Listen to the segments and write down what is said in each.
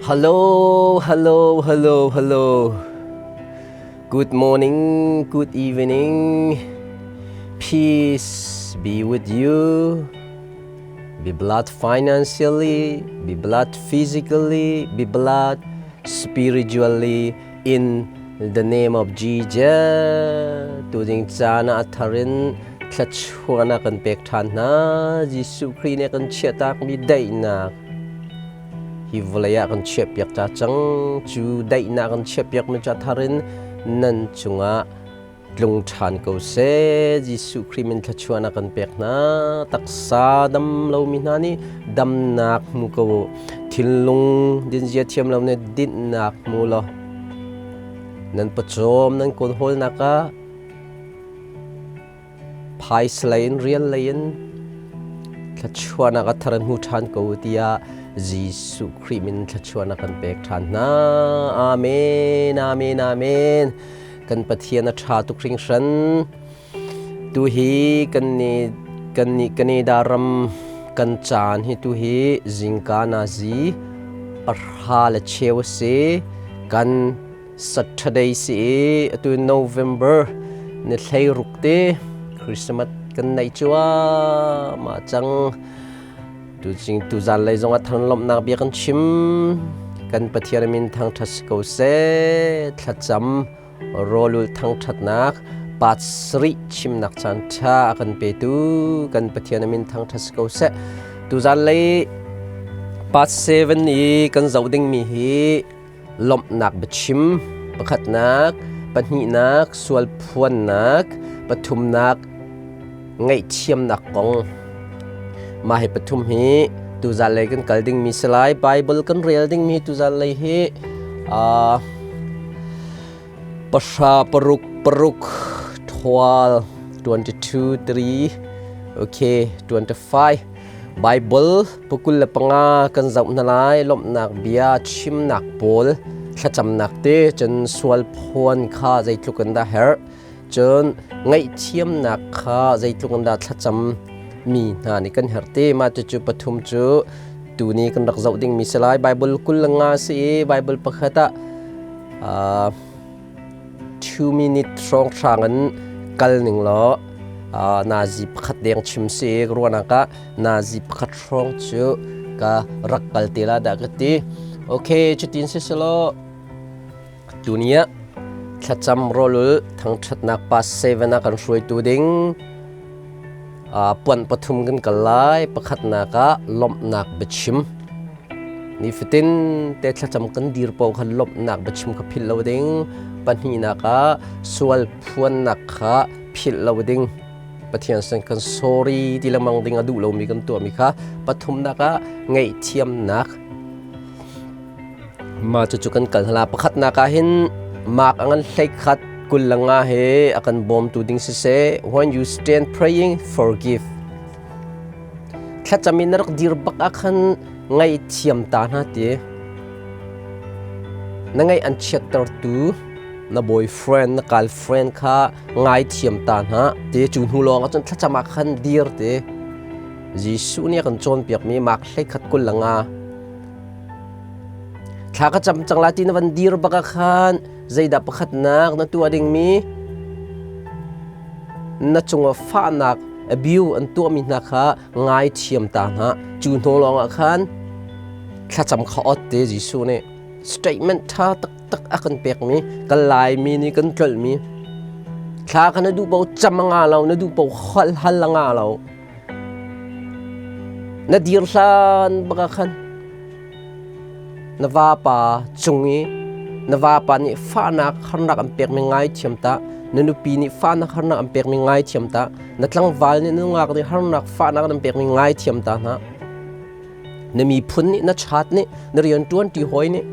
Hello, hello, hello, hello. Good morning, good evening. Peace be with you. Be blessed financially, be blessed physically, be blessed spiritually in the name of Jesus. Tuzing caan ah a thar in thluachuahnak kan pek ṭhan hna. Jesuh Khrih nih a kan chiahtakmi daihnak hi vawlei ah kan chiahpiak ca cang. Cu daihnak kan chiahpiakmi cu a thar in nan cungah tlung ṭhan ko seh. Jesuh Khrih min thluachuahnak kan pek hna. Taksa dam lomi hna nih damnak hmu ko u. Thinlung dinzia thiam lo nih dinhnak hmu law nan pawcawm nan kawlhawlnak ah phaisa lei in rian lei in thluachuahnak a thar in hmu ṭhan ko u tiah Jesuh Khrih min thluachuahnak kan pek ṭhan hna. Amen, amen, amen. Kan Pathian a ṭha tuk hringhran. Tu hi kan nih kan nih Canada ram kan caan hi tu hi zingka nazi 10:15 a si. Kan Saturday si i atu November ni 16 te Christmas kan neih cuahmah cang. Tuzing tuzan lei zong ah thanglawmhnak bia kan chim. Kan Pathian min thangṭhat si ko seh. Thlacam rawlul thangṭhatnak part sarih chimnak caan ṭha a kan petu kan Pathian min thangṭhat si ko seh. Tuzan lei part 7 i kan zoh dingmi hi lawmhnak biachim pakhatnak, pahnihnak sual phuannak, pathumnak ngaihthiamnak kong. Mah hi pathum hi tuzan lei kan kal dingmi si lai. Bible kan rel dingmi tuzan lei hi 16 6 12 22 3 okay 25 Bible 25 kan zoh hna lai. Lawmhnak bia chimnak pawl thlacamnak te cun sual phuan kha zeitluk in dah herh cun ngaihthiamnak kha zeitluk in dah thlacam mi hna nih kan herh te. Mah cucu pathum cu tuni kan rak zoh dingmi si lai. Bible 25 si i Bible pakhat ah 2 minute hrawnghrang in kal ning law nazi pakhat deng chim si ruahnak ah nazi pakhat hrawng cu ka rak kal te la dah ka ti. Okay, cutin si selaw tuni ah thlacam rawlul thangṭhatnak pa seven ah kan hruaitu ding puan pathum kan kal lai. Pakhatnak ah lawmhnak biachim. Nifatin te thlacam kan dir paoh khan lawmhnak biachim kha philh lo ding. Pahnihnak ah sual phuannak kha philh lo ding. Pathian sin kan sorry ti lengmang ding a duh lomi kan tuahmi kha. Pathumnak ah ngaihthiamnak. Mah cucu kan kal hna. Pakhatnak ah hin Mark a ngan 31:25 he a kan bawmtu ding siseh. When you stand praying, forgive. Thlacam in na rak dir bak ah khan ngaihthiam ta hna ti. Na ngaih an chiattertu na boyfriend, na girlfriend kha ngaithiam ta hna ti. Cu hnu lawng ah cun thlacam ah khan dir ti. Jesuh nih a kan cawnpiakmi Mark 31:25. Thla ka cam cang lai ti na van dir bak ah khan zeidah pakhatnak na tuah dingmi? Na cungah fahnak abiu an tuahmi hna kha ngaithiam ta hna. Cu hnu lawngah khan thlacam kha ot te. Jesuh nih statement ṭha taktak a kan pekmi kan Laimi nih kan tlolhmi thla kha na duh paoh cam a nga lo, na duh paoh hal hal a nga lo. Na dir hlan bak ah khan na vapa cung i na vapa nih fahnak harnak an pekmi ngaithiam ta, na nupi nih fahnak harnak an pekmi ngaithiam ta, na tlangval nih nungak nih harnak fahnak an pekmi ngaithiam ta hna. Na miphun nih, na chat nih, na rianṭuan ṭi hawi nih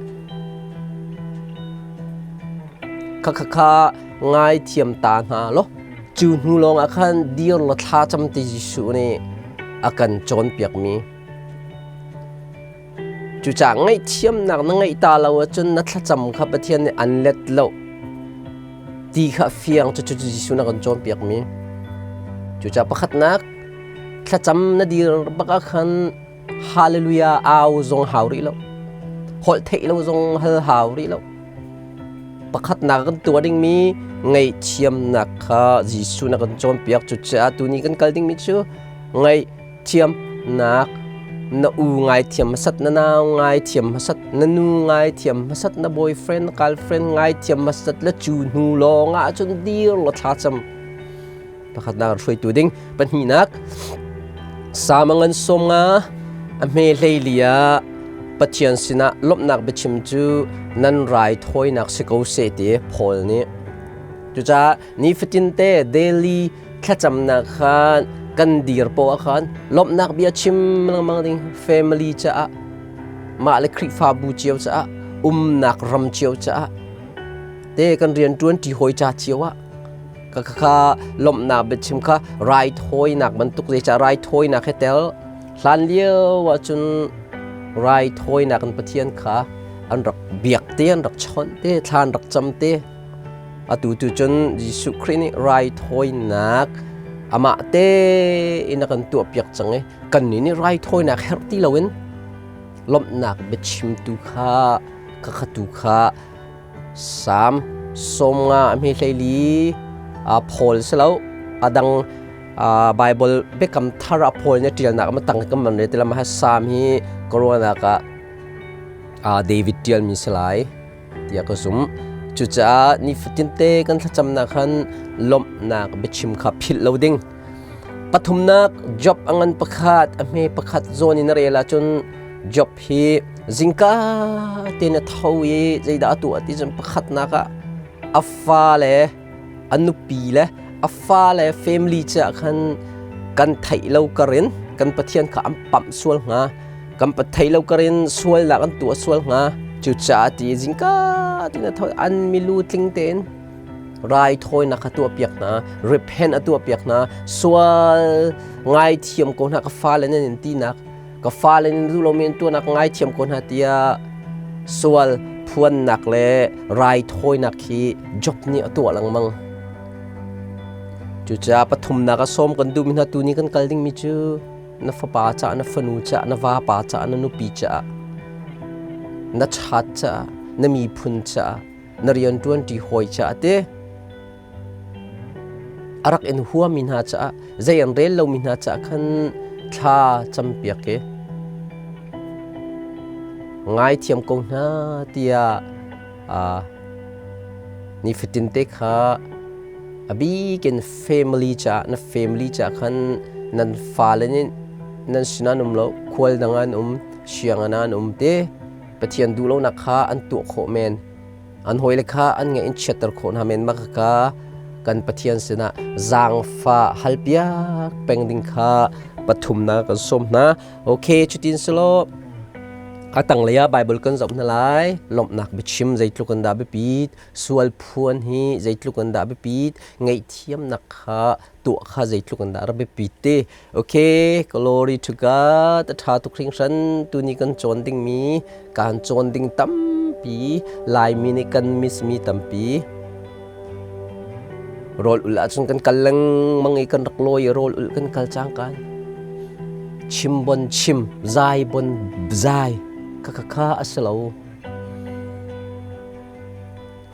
kha kha kha ngaithiam ta hna law cu hnu lawng ah khan dir law thla cam ti Jesuh nih a kan cawnpiakmi. Cucaah ngaihthiamnak na ngeih ta lo ahcun na thlacam kha Pathian nih an let lo ti kha fiang. Cucu Jesuh na kan cawnpiakmi. Cucaah pakhatnak thlacam na dir bak ah khan hallelujah au zong hau rih lo. Holh theih lo zong hal hau rih lo. Pakhatnak kan tuah dingmi ngaihthiamnak kha Jesuh na kan cawnpiak. Cucaah tuni kan kal dingmi cu ngaihthiamnak na u ngaithiam hmasat, na nau ngaithiam hmasat, na nu ngaithiam hmasat, na boyfriend, na girlfriend ngaithiam hmasat le cu hnu lawng ah cun dir law thlacam. Pakhatnak hruaitu ding. Pahnihnak, Salm a ngan 50 a hme 14 ah Pathian sinah lawmhnak biachim cu nan raithawinak si ko seh ti Paul nih. Cucaah nifatin te daily thlacamnak khan kan dir poah khan lawmhnak bia chim lengmang ding family caah mah le Khrihfabu cio caah umnak ram cio caah te kan rian ṭuan ṭi hawi ca cio ah ka kha lawmhnak biachim kha raithawinak bantuk zeicah raithawinak he tel hlan lio ahcun raithawinak in Pathian kha an rak biak te an rak chawnh te thla an rak cam te. Atu tu cun Jesuh Khrih nih raithawinak amah tein a kan tuahpiak cang i kannih nih raithawinak herh ti loin lawmhnak biachimtu kha ka khatu kha Salm 50 a hme 14 Paul si lo a dang Bible biakam thar a Paul nih ṭialnak a tang kan man re ti lam ha Salm hi ka ah David ṭialmi si lai tiah ka zumh. Cucaah nifatin te kan thlacamnak khan lawmhnak biachim kha philh lo ding. Pathumnak Job a ngan pakhat a hme pakhat zawn in a rel ahcun Job hi zingka tein a tho i zeidah a tuah ti cun pakhatnak ah a fale a nupi le a fale family caah khan kan theih lo karin kan Pathian kha an pamh sual hnga kan theih lo karin sualnak an tuah sual hnga. Cucaah ti zingka tein a tho an milu tling tein raithawinak kha tuahpiak hna, repent a tuahpiak hna, sual ngaithiam ko hna ka fale nan in tinak, ka fale nan duh lomi an tuahnak ngaithiam ko hna tiah sual phuannak le raithawinak hi Job nih a tuah lengmang. Cucaah pathumnak a sawm kan duhmi hna tuni kan kal dingmi cu na fapa caah, na fanu caah, na vapa caah, na nupi caah, na chat caah, na miphun caah, na rianṭuanṭi hawi caah te a rak in huami hna caah zei an rel lomi hna caah khan thla campiak i ngaithiam ko hna tiah nifatin te kha a bikin family caah na family caah khan nan fale nih nan sinah an um lo khual dang ah an um sianginn ah an um te Pathian duh lonak kha an tuah khawh men. An hawile kha an ngaih in chiatter khawh hna men. Mah kha kan Pathian sinah zaangfah halpiak peng ding kha pathumnak kan sawm hna. Okay, cutin selaw a tanglei ah Bible kan zoh hna lai. Lawmhnak biachim zeitluk in dah biapit, sual phuan hi zeitluk in dah biapit, ngaihthiamnak kha tuah kha zeitluk in dah rak biapit ti. Okay, glory to God. A ṭha tuk hringhran. Tuni kan cawn dingmi, kan cawn ding tampi, Laimi nih kan miss mi tampi. Rawl ul ahcun kan kal lengmang i kan rak lawi i rawl ul kan kal cang kan. Chim bon chim, zai bon zai. Kha kha kha a si lo.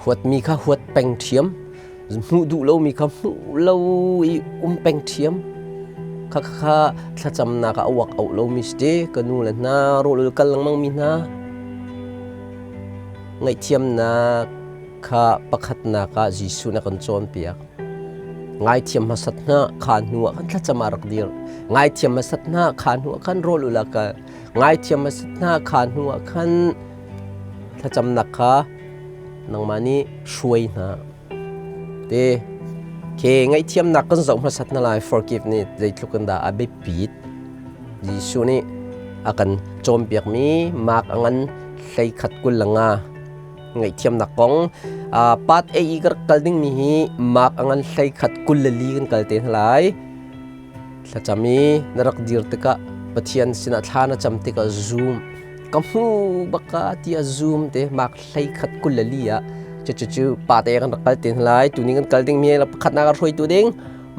Huatmi kha huat peng ṭhiam. Hmuh duh lomi kha hmuh lo i um peng ṭhiam. Kha kha thlacamnak ah a uak auh lomi si te ka nu le hna rawl kal lengmang mi hna ngaihthiamnak kha pakhatnak ah Jesuh na kan cawnpiak. Ngaithiam hmasat hna kha hnu ah kan thlacam ah rak dir. Ngaithiam hmasat hna kha hnu ah khan rawl ul ah kal. Ngaithiam hmasat hna kha hnu ah khan thlacamnak kha nangmah nih hruai hna. Te ke ngaihthiamnak kan zoh hmasat hna lai forgive nih zeitluk in dah a biapit. Jesuh nih a kan cawnpiakmi Mark a ngan 13:25 ngaihthiamnak kong part A i ka rak kal dingmi hi Mark a ngan 13:24 kan kal te hna lai. Thlacam i na rak dir tikah Pathian sinah thla na cam tikah zoom ka hmu baka tiah zoom te mak 13:24 ah cucu pa te kan rak kal te lai tuni kan kal ding mi pakhatnak a hruaitu ding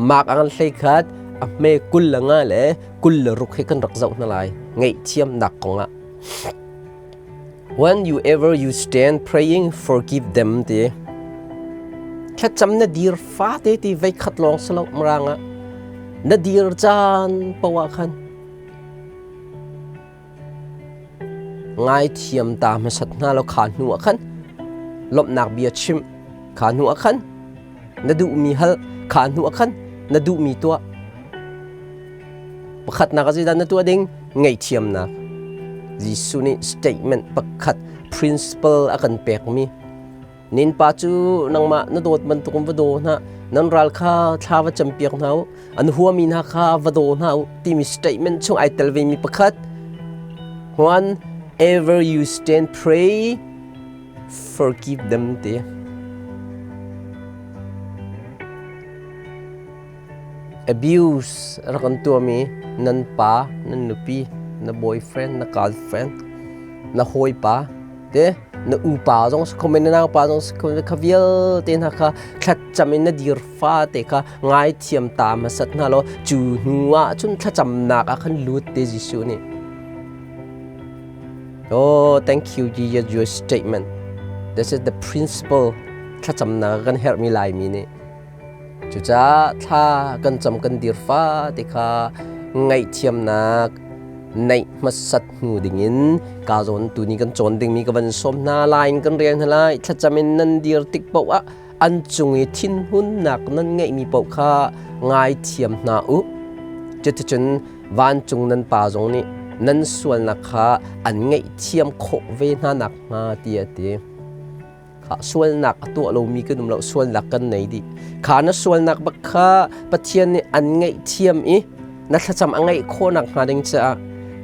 mak an 13 a hme 25 le 26 he kan rak zoh hna lai ngaihthiamnak kong ah. When you ever you stand praying, forgive them ti. Thlacam na dir fate ti vei khat lawng si lo marang ah. Na dir caan poah khan ngaithiam ta hmasat hna law kha hnu ah khan lawmhnak bia chim kha hnu ah khan na duhmi hal kha hnu ah khan na duhmi tuah pakhatnak a zeidah na tuah ding ngaihthiamnak Jesuh nih statement pakhat principle a kan pekmi Nin pa cu nangmah na dawt bantukin va daw hna, nan ral kha thla va campiak hna u, an huami hna kha va daw hna u timi statement chung ai tel vemi pakhat. Whenever you stand pray, forgive them ti. Abuse rak an tuahmi nan pa, nan nupi, na boyfriend, na girlfriend, na hawipa te na upa zong si kho men, na naupa zong si kho men, kha vialte hna kha thlacam in na dir fate kha ngaithiam ta hmasat hna law cu hnu ah cun thlacamnak ah khan lut te Jesuh nih. Oh, thank you Jesus your statement. This is the principle thlacamnak kan herhmi Laimi nih. Cucaah thla kan cam kan dir fate kha ngaihthiamnak neih hmasat hnu dingin ka zawn tuni kan cawn dingmi ka van sawm hna lai in kan rel hna lai. Thlacam in nan dir tik paoh ah an cung i thinhunnak nan ngeihmi paoh kha ngaithiam hna u. Cuticun vancung nan Pa zong nih nan sualnak kha an ngaihthiam khawh ve hna nakhnga tiah a ti. Kha sualnak a tuah lomi kan um lo, sualnak kan nei dih. Kha na sualnak bak kha Pathian nih an ngaihthiam i na thlacam a ngaih khawhnak hnga ding caah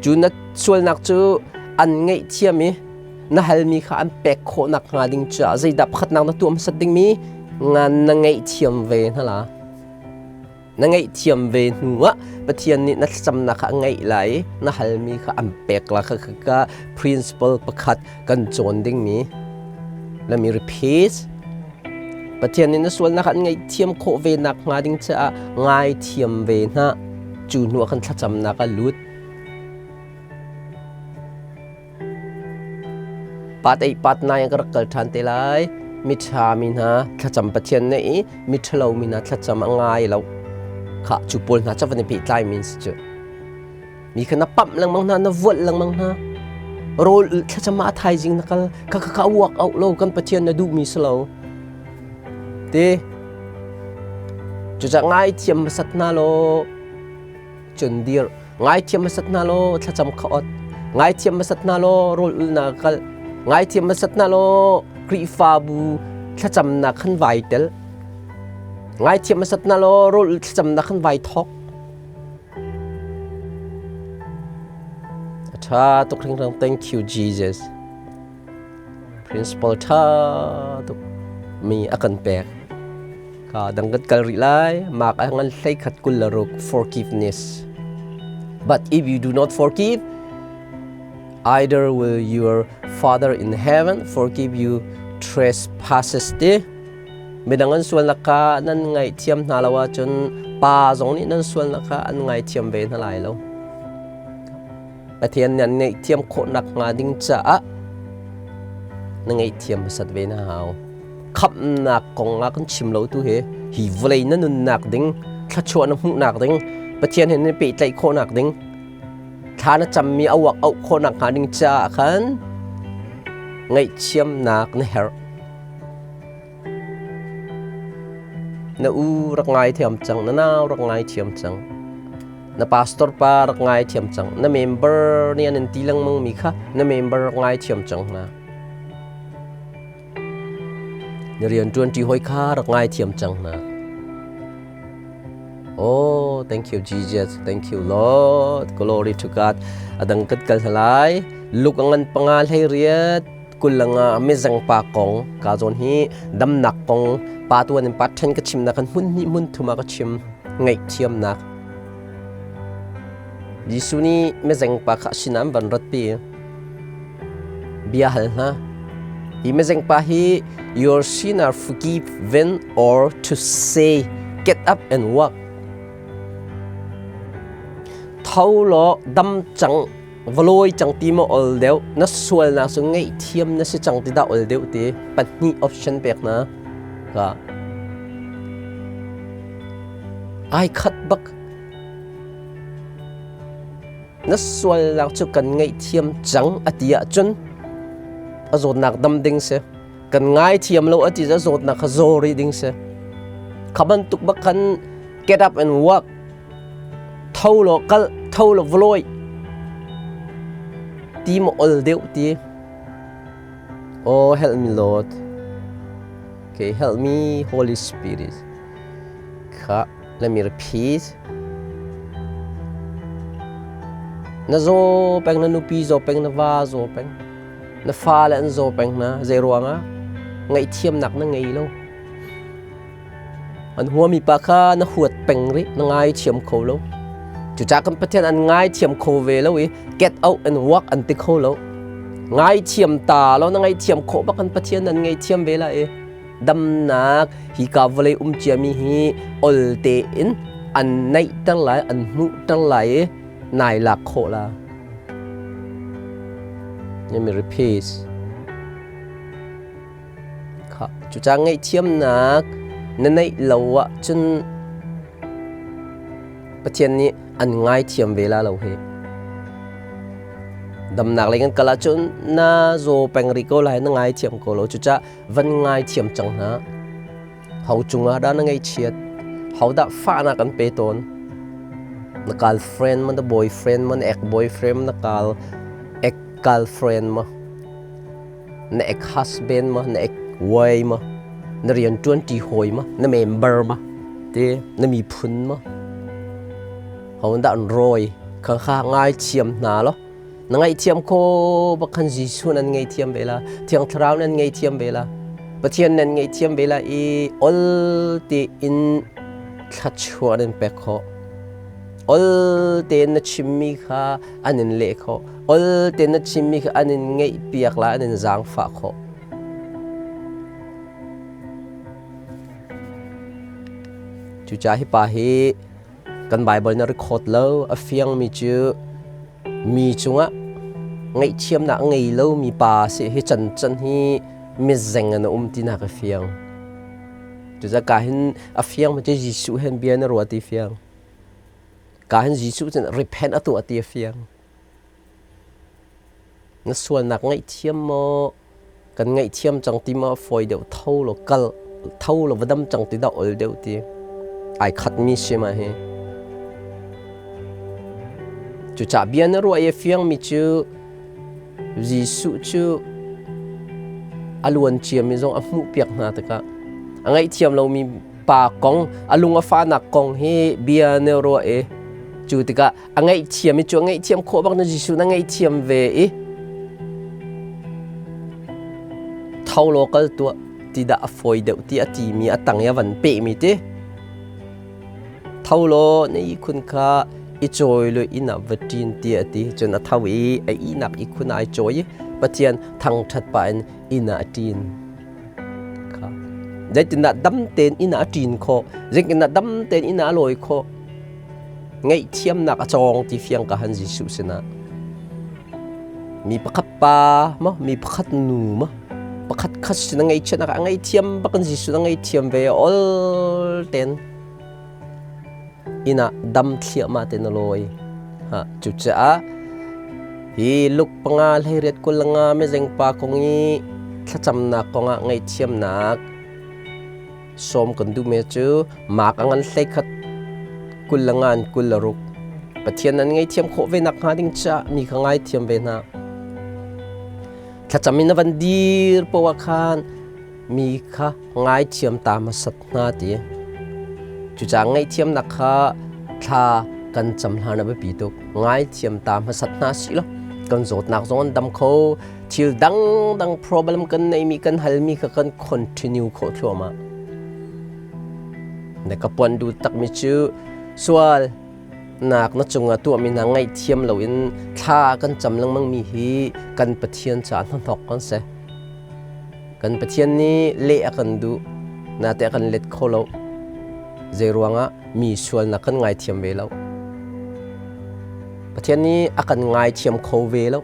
cu na sualnak cu an ngaihthiam i na halmi kha an pek khawhnak hnga ding caah zeidah pakhatnak na tuah hmasat dingmi ngan na ngaihthiam ve hna la. Na ngaihthiam ve hnu ah Pathian nih na thlacamnak kha a ngaih lai i na halmi kha an pek la kha ka principle pakhat kan cawn dingmi. Let me repeat. Pathian nih na sualnak an ngaihthiam khawh ve nak hnga ding caah ngaithiam ve hna. Cu hnu ah khan thlacamnak a lut. Pat ei pat nai ka rak kal ṭhan te lai. Miṭha mi hna thlacam Pathian nih i miṭhalo mi hna thlacam a ngai lo. Khah cu pawl hna cu van i pehtlai mi si cu. Mi kha na pamh lengmang hna, na vualh lengmang hna. Rawl ulh thlacam ah a thaizing na kal. Kha kha kha uak auh lo kan Pathian na duhmi si lo. Ti. Cucaah ngaithiam hmasat hna law cun dir ngaithiam hmasat hna law thlacam kha ot ngaithiam hmasat hna law rawl ulnak kal ngaithiam hmasat hna law Khrihfabu thlacamnak khan vai tel ngaithiam hmasat hna law rawl ul thlacamnak khan vai thawk a ṭha tuk hringhran thank you Jesus Principal ṭha tuk mi a kan pek. Ka dang kan kal rih lai. Mark a ngan 21 26 forgiveness. But if you do not forgive, either will your Father in heaven forgive you trespasses ti. Midang an sualnak kha nan ngaihthiam hna lo ahcun Pa zong nih nan sualnak kha an ngaithiam ve hna lai lo. Pathian nih an ngaihthiam khawhnak hnga ding caah na ngaihthiam hmasat ve na hau. Khamhnak kong ah kan chim lo tu hi hi vawlei na nunnak ding, thluachuah na hmuhnak ding, Pathian he na pehtlaih khawhnak ding, thla na cammi a uak auh khawhnak hnga ding caah khan ngaihthiamnak na herh. Na u rak ngaithiam cang, na nau rak ngaithiam cang. Na pastor pa rak ngaithiam cang. Na member nih an in ti lengmang mi kha na member rak ngaithiam cang hna. Na rianṭuanṭi hawi kha rak ngaithiam cang hna. Oh, thank you Jesus. Thank you Lord. Glory to God. Adang kat kal halai. Luk angan panga hlei riat kulanga mizang pa kong ka zawn hi damnak kong pa tuan in pa ṭhen ka chimnak kan hmun hnih hmun thum ah ka chim ngaihthiamnak Jesuh nih mizeng pa kha sinah an van ratpi bia hal hna hi mizeng pa hi your sin are forgiven or to say get up and walk tho law dam cang. Valawi cang ti maw ol deuh na sualnak cu ngaihthiam na si cang ti dah ol deuh ti pahnih option pek na ka ai khat bak na sualnak cu kan ngaihthiam cang a ti ahcun a zawtnak dam ding si kan ngaithiam lo a ti cu zawtnak kha zaw rih ding si kha bantuk bak khan get up and walk tho law kal tho law vloi ti maw ol deuh ti oh help me Lord okay help me Holy Spirit kha let me repeat na zaw peng na nupi zaw peng na va zaw peng na fale an zaw peng hna zei ruangah ngaihthiamnak na ngei lo an huami pa kha na huat peng rih na ngaithiam kho lo cucaah kan Pathian an ngaithiam kho ve lo i get out and walk an ti kho lo ngaithiam ta lo na ngaithiam khawh bak kan Pathian an ngaithiam ve la i damnak hi ka vawlei um ciami hi ol tein an naihter lai an hmuhter lai i nai lak khawh la Let me repeat. Kha cucaah ngaihthiamnak na neih lo ahcun Pathian nih an ngaithiam ve la lo hi. Damnak lei kan kal ahcun na zaw peng rih ko lai na ngaithiam ko lo cucaah van ngaithiam cang hna. Ho cungah dah na ngaihchiat? Ho dah fahnak an pe tawn? Na girlfriend ma, na boyfriend ma, na ex-boyfriend ma, na kal ex-girlfriend ma, na ex-husband ma, na ex-wife ma, na rianṭuanṭi hawi ma, na member ma, te na miphun ma? Ho dah an rawi? Kha kha ngaithiam hna law na ngaihthiam kho bak khan Jesuh nan ngaihthiam ve la Thiang Thlarau nan ngaihthiam ve la Pathian nan ngaihthiam ve la i ol tein thluachuah nan pek khawh ol tein na chimmi kha an in leh khawh ol tein na chimmi kha an in ngaihpiak la an in zaangfah khawh cucaah hi pa hi kan Bible na record lo a fiangmi cu mi cungah ngaihthiamnak a ngei lomi pa si hi can can hi mizeng an um tinak a fiang. Cucaah ka hin a fiang cu Jesuh hen bia na ruah ti fiang. Ka hin Jesuh cun repent a tuah ti a fiang. Na sualnak ngaihthiam maw kan ngaihthiam cang ti maw fawi deuh tho law kal tho law va dam cang ti dah ol deuh ti ai khat mi si ma hi cucah bia na ruah i fiang mi cu Jesuh cu a luan ciami zong a hmuh piak hna tikah a ngaihthiam lomi pa kong a lung a fahnak kong hi bia na ruah i cu tikah a ngaihthiam i cu a ngaihthiam khawh bak na Jesuh na ngaihthiam ve i tho law kal tuah ti dah a fawi deuh ti a timi a tang i a van pehmi ti tho law na ihkhun kha i cawi lo inn ah va ṭin ti a ti cun a tho i a ihnak ihkhun ai cawi i Pathian thangṭhat pah in inn ah a ṭin kha zeitindah dam tein inn ah a ṭin khawh zeitindah dam tein inn ah a lawi khawh Ngaihthiamnak a cawng ti fiang ka han Jesuh sinah. Mi pakhat pa ma mi pakhat nu ma pakhat khat sin a ngaihchiatnak a ngaihthiam bakin Jesuh a ngaihthiam ve ol ten ina dam thliahmah ten a lawi. Ha cucaah hi luk panga hleiriat kul nga mezeng pa kong i thlacamnak kongah ngaihthiamnak Sawm kan duhmi cu mak a ngan hleikhat 20 le ngan 26. Pathian nan ngaihthiam khawh ve nak hnga ding caah mi kha ngaithiam ve hna. Thlacam in na van dir poah khan mi kha ngaithiam ta hmasat hna ti. Cucaah ngaihthiamnak kha thla kan cam hlan a biapi tuk. Ngaithiam ta hmasat hna si lo. Kan zawtnak zong an dam kho. Thil dangdang problem kan neimi kan halmi kha kan continue khawh thluahmah. Na ka puan duh takmi cu sual nak na cungah tuahmi hna ngaihthiam loin thla kan cam lengmang mi hi kan Pathian caah hnahnok kan si. Kan Pathian nih leh a kan duh, nate a kan let kho lo. Zei ruangah mi sualnak kan ngaithiam ve lo. Pathian nih a kan ngaithiam kho ve lo.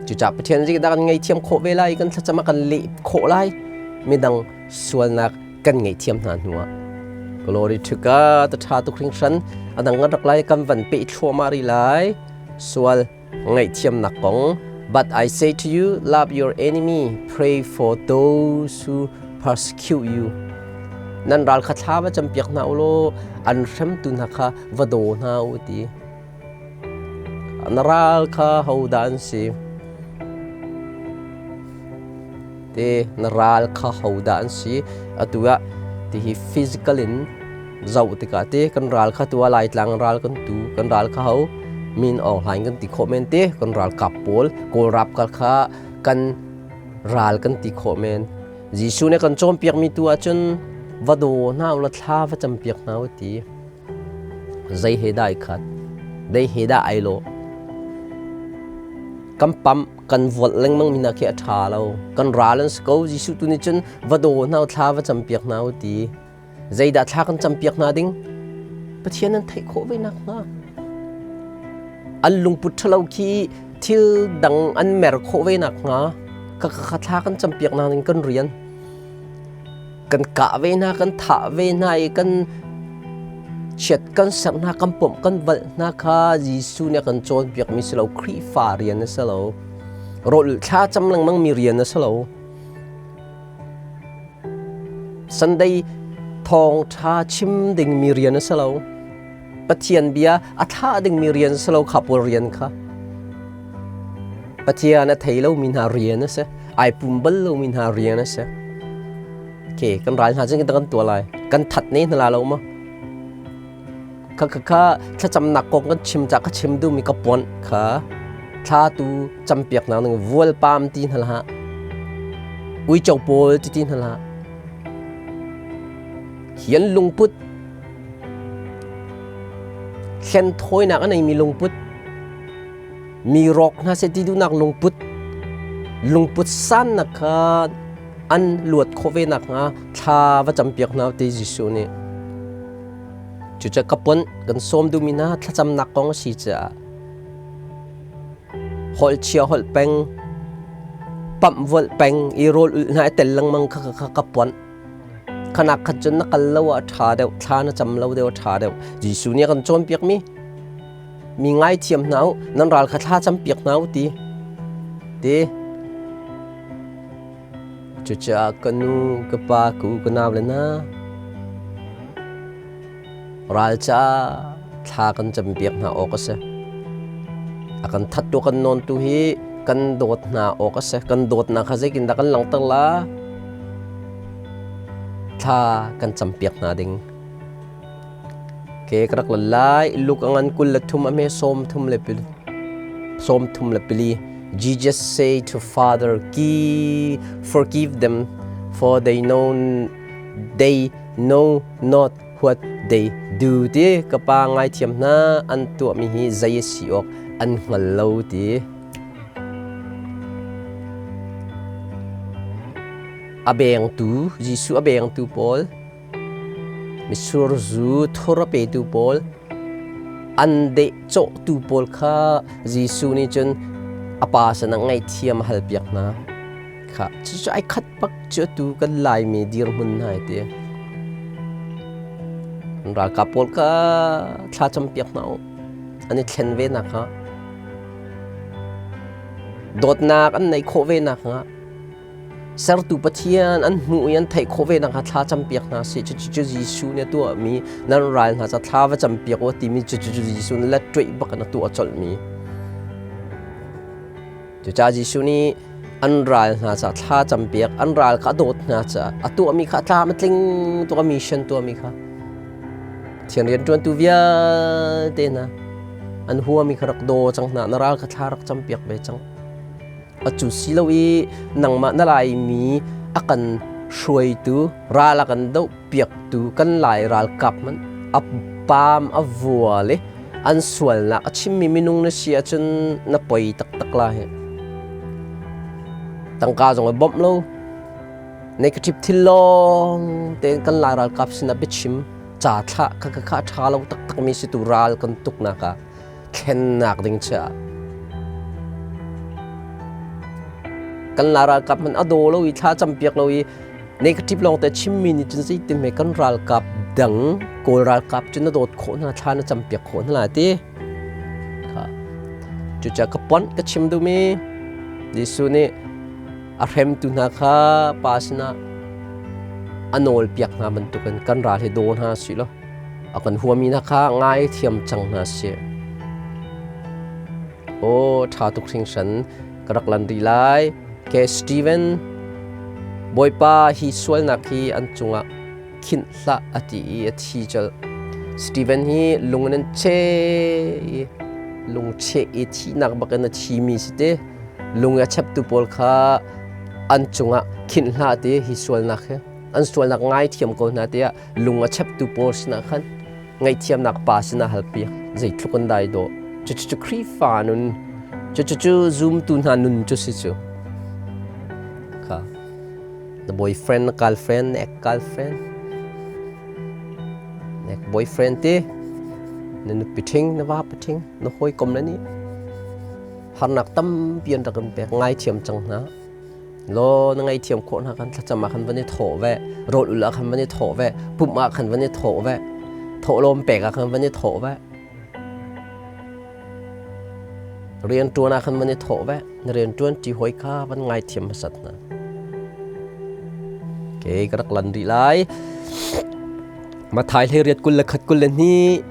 Cucaah Pathian zeidah kan ngaihthiam khawh ve lai, kan thlacam a kan leh khawh lai, midang sualnak kan ngaihthiam hna hnuah. Glory to God, a ṭha tuk hringhran. A dang kan rak lai, kan van peh thluahmah rih lai. Sual ngaihthiamnak kong. But I say to you, love your enemy, pray for those who persecute you. Nan ral kha thla va campiak hna u law an hremtu hna kha va daw hna u ti. Na ral kha hodah an si? Te na ral kha hodah an si? Atu ah tihi physical in zoh tikah te kan ral kha tu ah Laitlang ral kan tu kan ral kha ho min Aung Hlaing kan ti khawh men te kan ralkap pawl Kawl ralkap kha kan ral kan ti khawh men. Jesuh nih kan cawnpiakmi tu ahcun va daw hna u law thla va campiak hna u ti. Zei he dah ai khat? Dei he dah ai lawh? Kan pamh, kan volh lengmang mi hna khi a ṭha lo. Kan ral an si ko. Jesuh tu nih cun va daw hna u, thla va campiak hna u ti. Zeidah thla kan campiak hna ding? Pathian an theih khawh ve nakhnga. An lungput ṭhalo khi thil dang an mer khawh ve nakhnga ka kha thla kan campiak hna ding kan rian. Kan kah ve hna, kan thah ve hna i kan chiat kan serh hna, kan pawmh kan valh hna kha Jesuh nih a kan cawnpiakmi si lo, Khrihfa rian a si lo. Rawl thla cam lengmang mi rian a si lo. Sunday thawngṭha chim dingmi rian a si lo. Pathian bia a thlah dingmi rian a si lo kha pawl rian kha. Pathian a thei lomi hna rian a si. Ai pum bal lomi hna rian a si. Okay, kan ral hna cun kan tuah lai. Kan that ne hna la lo maw? Kha kha kha thlacamnak kong kan chim ca ka chim duhmi ka puan kha thla tu campiak nak ning vual pam ti hna hlah. Uico pawl ti ti hna hlah. Hian lungput thlen thawinak a neimi lungput mi rawk hna seh ti duhnak lungput lungput sannak kha an luat khawh ve nakhnga thla va campiak hna ti Jesuh nih. Cucaah ka pon kan sawm duhmi hna thlacamnak kong a si caah holh chia holh peng pamh volh peng i rawl ulh hna i tel lengmang kha kha ka pon khanak khat cun na kal lo ah ṭha deuh thla na cam lo deuh a ṭha deuh. Jesuh nih a kan cawnpiakmi mi ngaithiam hna u, nan ral kha thla campiak hna u ti ti. Cucaah ka nu, ka pa, ka u, ka nau le hna, ral caah thla kan campiak hna awk a si. A kan thattu kan nawntu hi kan dawt hna awk a si. Kan dawtnak kha zeitindah kan langhter la? Thla kan campiak hna ding. Ke ka rak la lai. Luke a ngan 23 a hme 34. Jesus say to Father, forgive them, for they know not what they do ti. Ka pa ngaithiam hna, an tuahmi hi zei a si awk an hngal lo ti. A bengtu, Jesuh a bengtu pawl Mitsur zu thur a petu pawl, an dehcawhtu pawl kha Jesuh nih cun a pa sinah ngaihthiam a halpiak hna. Kha cucu ai khat bak cu atu kan Laimi dirhmun hna hi ti. Ralkap pawl kha thla campiak hna u. An i thlen ve nakhnga. Dawtnak an neih khawh ve nakhnga. Sertu Pathian an hmuh i an theih khawh ve nakhnga thla campiak hna sih. Cucu cu Jesuh nih a tuahmi nan ral hna ca thla va campiak u timi cucu cu Jesuh nih let bak in a tuah colhmi. Cucaah Jesuh nih an ral hna ca thla campiak, an ral kha a dawt hna caah a tuahmi kha a tlam a tling tuk a mission tuahmi kha. Pathian rianṭuantu vialte hna an huami kha rak daw cang hna, na ral kha thla rak campiak ve cang. Atu si lo i nangmah na Laimi a kan hruaitu, ral a kan dohpiaktu kan Lai ralkap hmanh a paam a vua le an sualnak a chimmi minung na si ahcun na poi taktak la hi. Tangka zong a bawmh lo. Negative thil lawng tein kan Lai ralkap sinah biachim. Ca thlah kha kha kha ṭha lo taktak mi si tu ral kan tuknak ah thlennak ding chiah. Kan la ralkap man a daw lo i thla campiak lo i negative lawng te chimmi nih cun zeitin hme kan ralkap dang Kawl ralkap cu na dawt khawh hna, thla na campiak khawh hna lai ti. Kha cucaah ka pon ka chim duhmi Jesuh nih a hremtu hna kha pa sinah a nawl piak hna bantukin kan ral hi daw hna sih law a kan huami hna kha ngai thiam cang hna sih. Aw ṭha tuk hringhran ka rak lan rih lai. Ke Steven, Bawipa hi sualnak hi an cungah khinh hlah a ti i a thi colh. Steven hi lung in an cheh i lungcheh i thihnak bakin a thimi si te. Lung a cheptu pawl kha an cungah khinh hlah ti hi sualnak hi an sualnak ngaithiam ko hna tiah lung a cheptu pawl sinah khan ngaihthiamnak pa sinah halpiak zeitluk an dai dawh. Cucu Khrihfa nun, cucu zumtu hna nun cu si cu. Kha the boyfriend, na girlfriend, na ex-girlfriend, na boyfriend te, na nupi ṭhing, na vapa ṭhing, na hawikom le nih harnak tampi an rak in pek, ngaithiam cang hna. Law na ngaihthiam khawh hna khan thlacam ah khan van i thawh ve, rawl ul ah khan van i thawh ve, pumh ah khan van i thawh ve, thawhlawm pek ah khan van i thawh ve. Rianṭuan ah khan van i thawh ve, na rianṭuan ṭi hawi kha van ngaithiam hmasat hna. Okay, ka rak lan rih lai. Mathai hlei riat 21 22.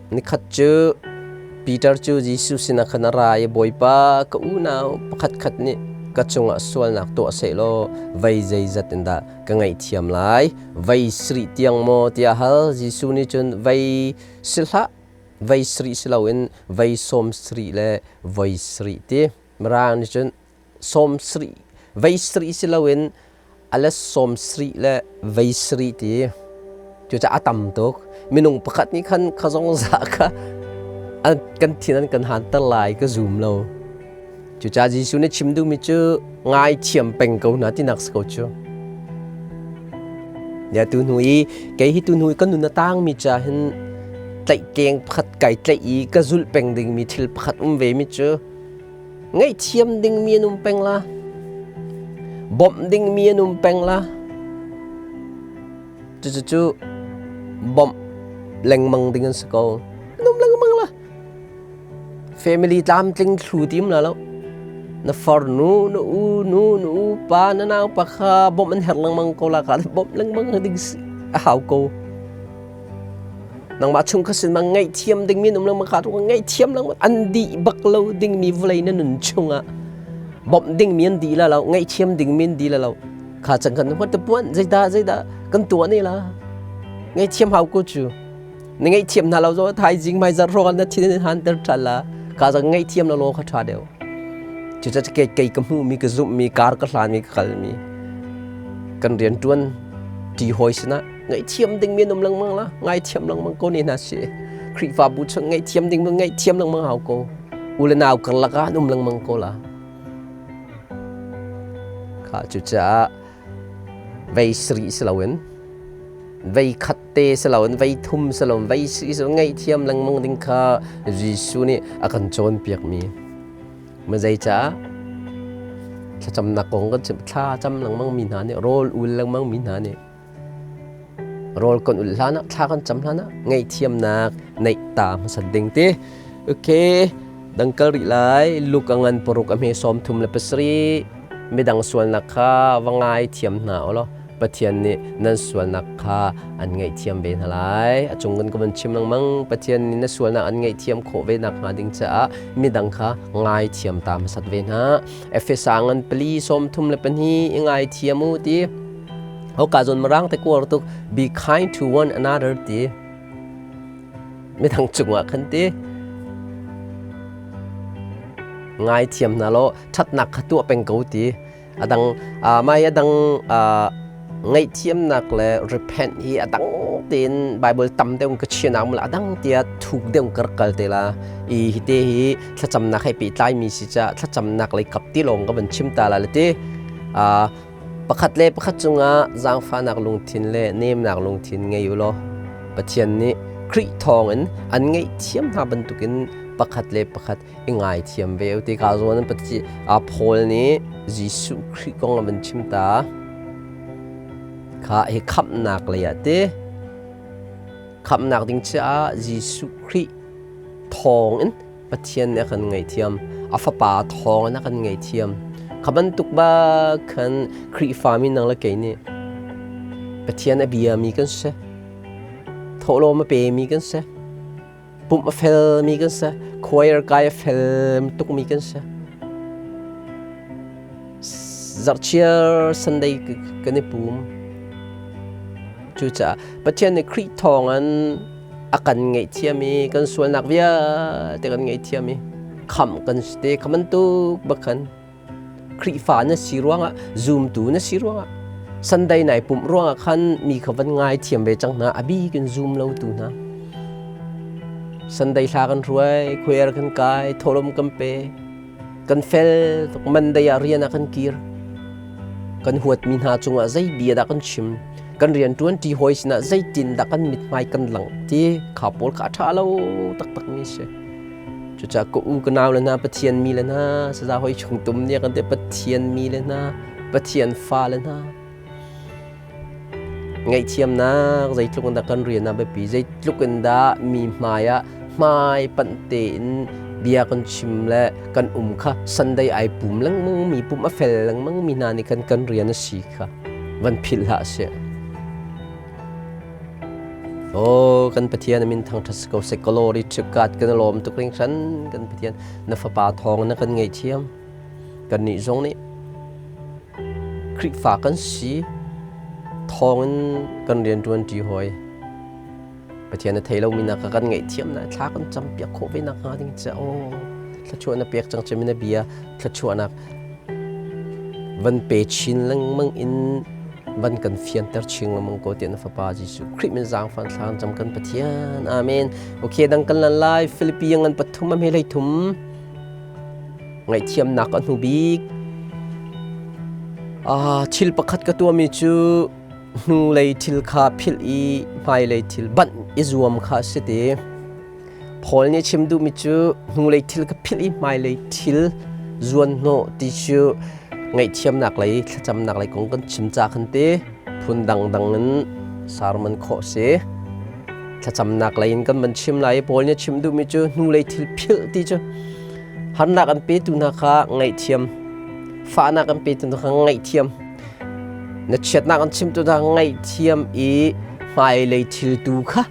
Nikhat cu Peter cu Jesuh sinah khan a ra i, Bawipa, ka unau pakhatkhat nih ka cungah sualnak tuah sehlaw vei zeizat in dah ka ngaihthiam lai? Vei sarih tiang maw? tiah a hal. Jesuh nih cun, Vei si hlah, vei sarih si loin vei sawm sarih le voi sarih ti. Mirang nih cun sawm sarih, vei sarih si loin a let sawm sarih le vei sarih ti. Cucaah a tam tuk. Minung pakhat nih khan kha zong za kha kan thin an kan hanter lai ka zum lo. Cucaah Jesuh nih chim duhmi cu ngaithiam peng ko hna tinak si ko cu. Ya tu hnu i kei hi tu hnu i ka nun a tangmi ca hin tlaihkeng pakhat kai tlaih i ka zulh peng dingmi thil pakhat um ve mi cu ngaihthiam dingmi an um peng la, bawmh dingmi an um peng la. Cucu bawmh lengmang ding an si ko. An um lengmang la. Family tlamtling thlu tim la lo. Na farnu, na u nu, na u pa, na nau pa kha bawmh an herh lengmang ko la kha bawmh lengmang ding a hau ko. Nangmah chung kha sin mang ngaihthiam ding mi um lengmang kha tu ngaihthiam lengmang an dih bak lo ding mi vawlei na nun chungah bawmh ding mi an dih la lo, ngaihthiam ding mi an dih la lo. Kha cang kan what the puan zeidah zeidah kan tuah ne la. Ngaihthiam hau ko cu. Na ngaihthiam hna lo zo thaizing hmaizarh hrawng na thin han ter ṭhan la ka zang ngaihthiam la law kha ṭha deuh. Cucaah kei kei ka hmuhmi ka zumhmi kar ka hlanmi ka kalmi kan rian ṭuan ṭi hawi sinah ngaihthiam dingmi an um lengmang la ngaithiam lengmang ko ne hna si. Khrihfabu chung ngaihthiam ding ngaihthiam lengmang hau ko. U le nau karlak ah an um lengmang ko la. Kha cucaah vei sarih si loin vei khat te si loin vei thum si loin vei sarih si loin ngaihthiam lengmang ding kha Jesuh nih a kan cawnpiakmi. Ma zeicah thlacamnak kong kan chim, thla cam lengmang mi hna nih, rawl ul lengmang mi hna nih rawl kan ul hlan ah, thla kan cam hlan ah ngaihthiamnak neih ta hmasat ding ti. Okay, dang kal rih lai. Luka ngan 6 a hme 37. Midang sualnak kha va ngaithiam hna u law Pathian nih nan sualnak kha an ngaihthiam ve hna lai. A cung kan ka van chim lengmang. Pathian nih na sualnak an ngaihthiam khawh ve nakhnga ding caah midang kha ngaithiam ta hmasat ve hna. Efesa ngan 4 32 i ngaithiam u ti. Hoka zawn mirang te kuar tuk, be kind to one another ti. Midang cungah khan ti. Ngaithiam hna law ṭhatnak kha tuah peng ko ti. Adang mai adang ngaihthiamnak le repent hi adang tein Bible tam deuh ka chianak mul adang tia thuk deuh ka rak kal te la. I hi te hi thlacamnak he pehtlai mi si ca thlacamnak lei kap ti lawng ka van chim ta la le ti. Pakhat le pakhat cungah zaangfahnak lungthin le nemnak lungthin ngei u law Pathian nih Khrih thawngin an ngaihthiam hna bantukin pakhat le pakhat i ngaithiam ve u ti ka zawn an Pathian Paul nih Jesuh Khrih kong a van chim ta. Kha hi khamhnak lei ah ti khamhnak ding caah Jesuh Khrih thawngin Pathian nih a kan ngaihthiam. A Fapa thawngin a kan ngaihthiam. Kha bantuk bak khan Khrihfami nang le kei nih Pathian a biami kan si. Thawhlawm a pemi kan si. Pumh a felmi kan si. Choir kai a fel tukmi kan si. Zarhchiar Sunday kan i pum. Cucaah Pathian nih Khrih thawngin a kan ngaihthiam i kan sualnak vialte kan ngaihthiam i khamh kan si te kha bantuk bak khan Khrihfa na si ruangah zumtu na si ruangah Sunday nai pumh ruangah khan mi kha van ngaithiam ve cang hna a bik in zum lo tu hna Sunday hla kan hruai choir kan kai tholom kan pe kan fel tuk Monday ah rian ah kan kir kan huatmi hna cungah zei bia dah kan chim kan rian ṭuan ṭi hawi sinah zeitin dah kan mithmai kan langh ti kha pawl kha a ṭha lo taktak mi si. Cucaah ka u ka nau le hna Pathian mi le hna saza hoi chung tum nih kan te Pathian mi le hna Pathian fa le hna ngaihthiamnak zeitluk in dah kan rian ah biapi zeitluk in dah mi hmai ah hmai panh tein bia kan chim le kan um kha Sunday ai pum lengmang mi pum a fel lengmang mi hna nih khan kan rian a si kha van philh hlah seh. Oh, kan Pathian min thangṭhat si ko seh. Glory to God. Kan lawm tuk hringhran. Kan Pathian na fapa thawng na kan ngaihthiam. Kannih zong nih Khrihfa kan si thawngin kan rianṭuan ṭi hawi. Pathian a thei lomi na ka kan ngaihthiam na thla kan campiak khawh ve nak hnga ding ca aw thluachuah na pek cang cem na bia thluachuahnak van pe chin lengmang in van kan fianter chin lengmang ko tiah na fapa Jesuh Khrih min zaangfan thla kan cam kan Pathian amen okay dang kan lan lai Philippi ngan pathum am he lei thum ngaihthiamnak a hnu bik ah thil pakhat ka tuahmi cu hnulei thil kha philh i hmailei thil banh i zuam kha a si ti. Paul nih chim duhmi cu hnulei thil ka philh i hmailei thil zuan hnawh ti cu ngaihthiamnak lei thlacamnak lei kong kan chim ca khan ti phun dangdang in sermon khawh si. Thlacamnak lei in kan van chim lai i Paul nih chim duhmi cu hnulei thil philh ti cu harnak an petu hna kha ngaihthiam fahnak an petu hna kha ngaihthiam Na chiatnak an chimtu hna ngaihthiam i hmailei thil tu kha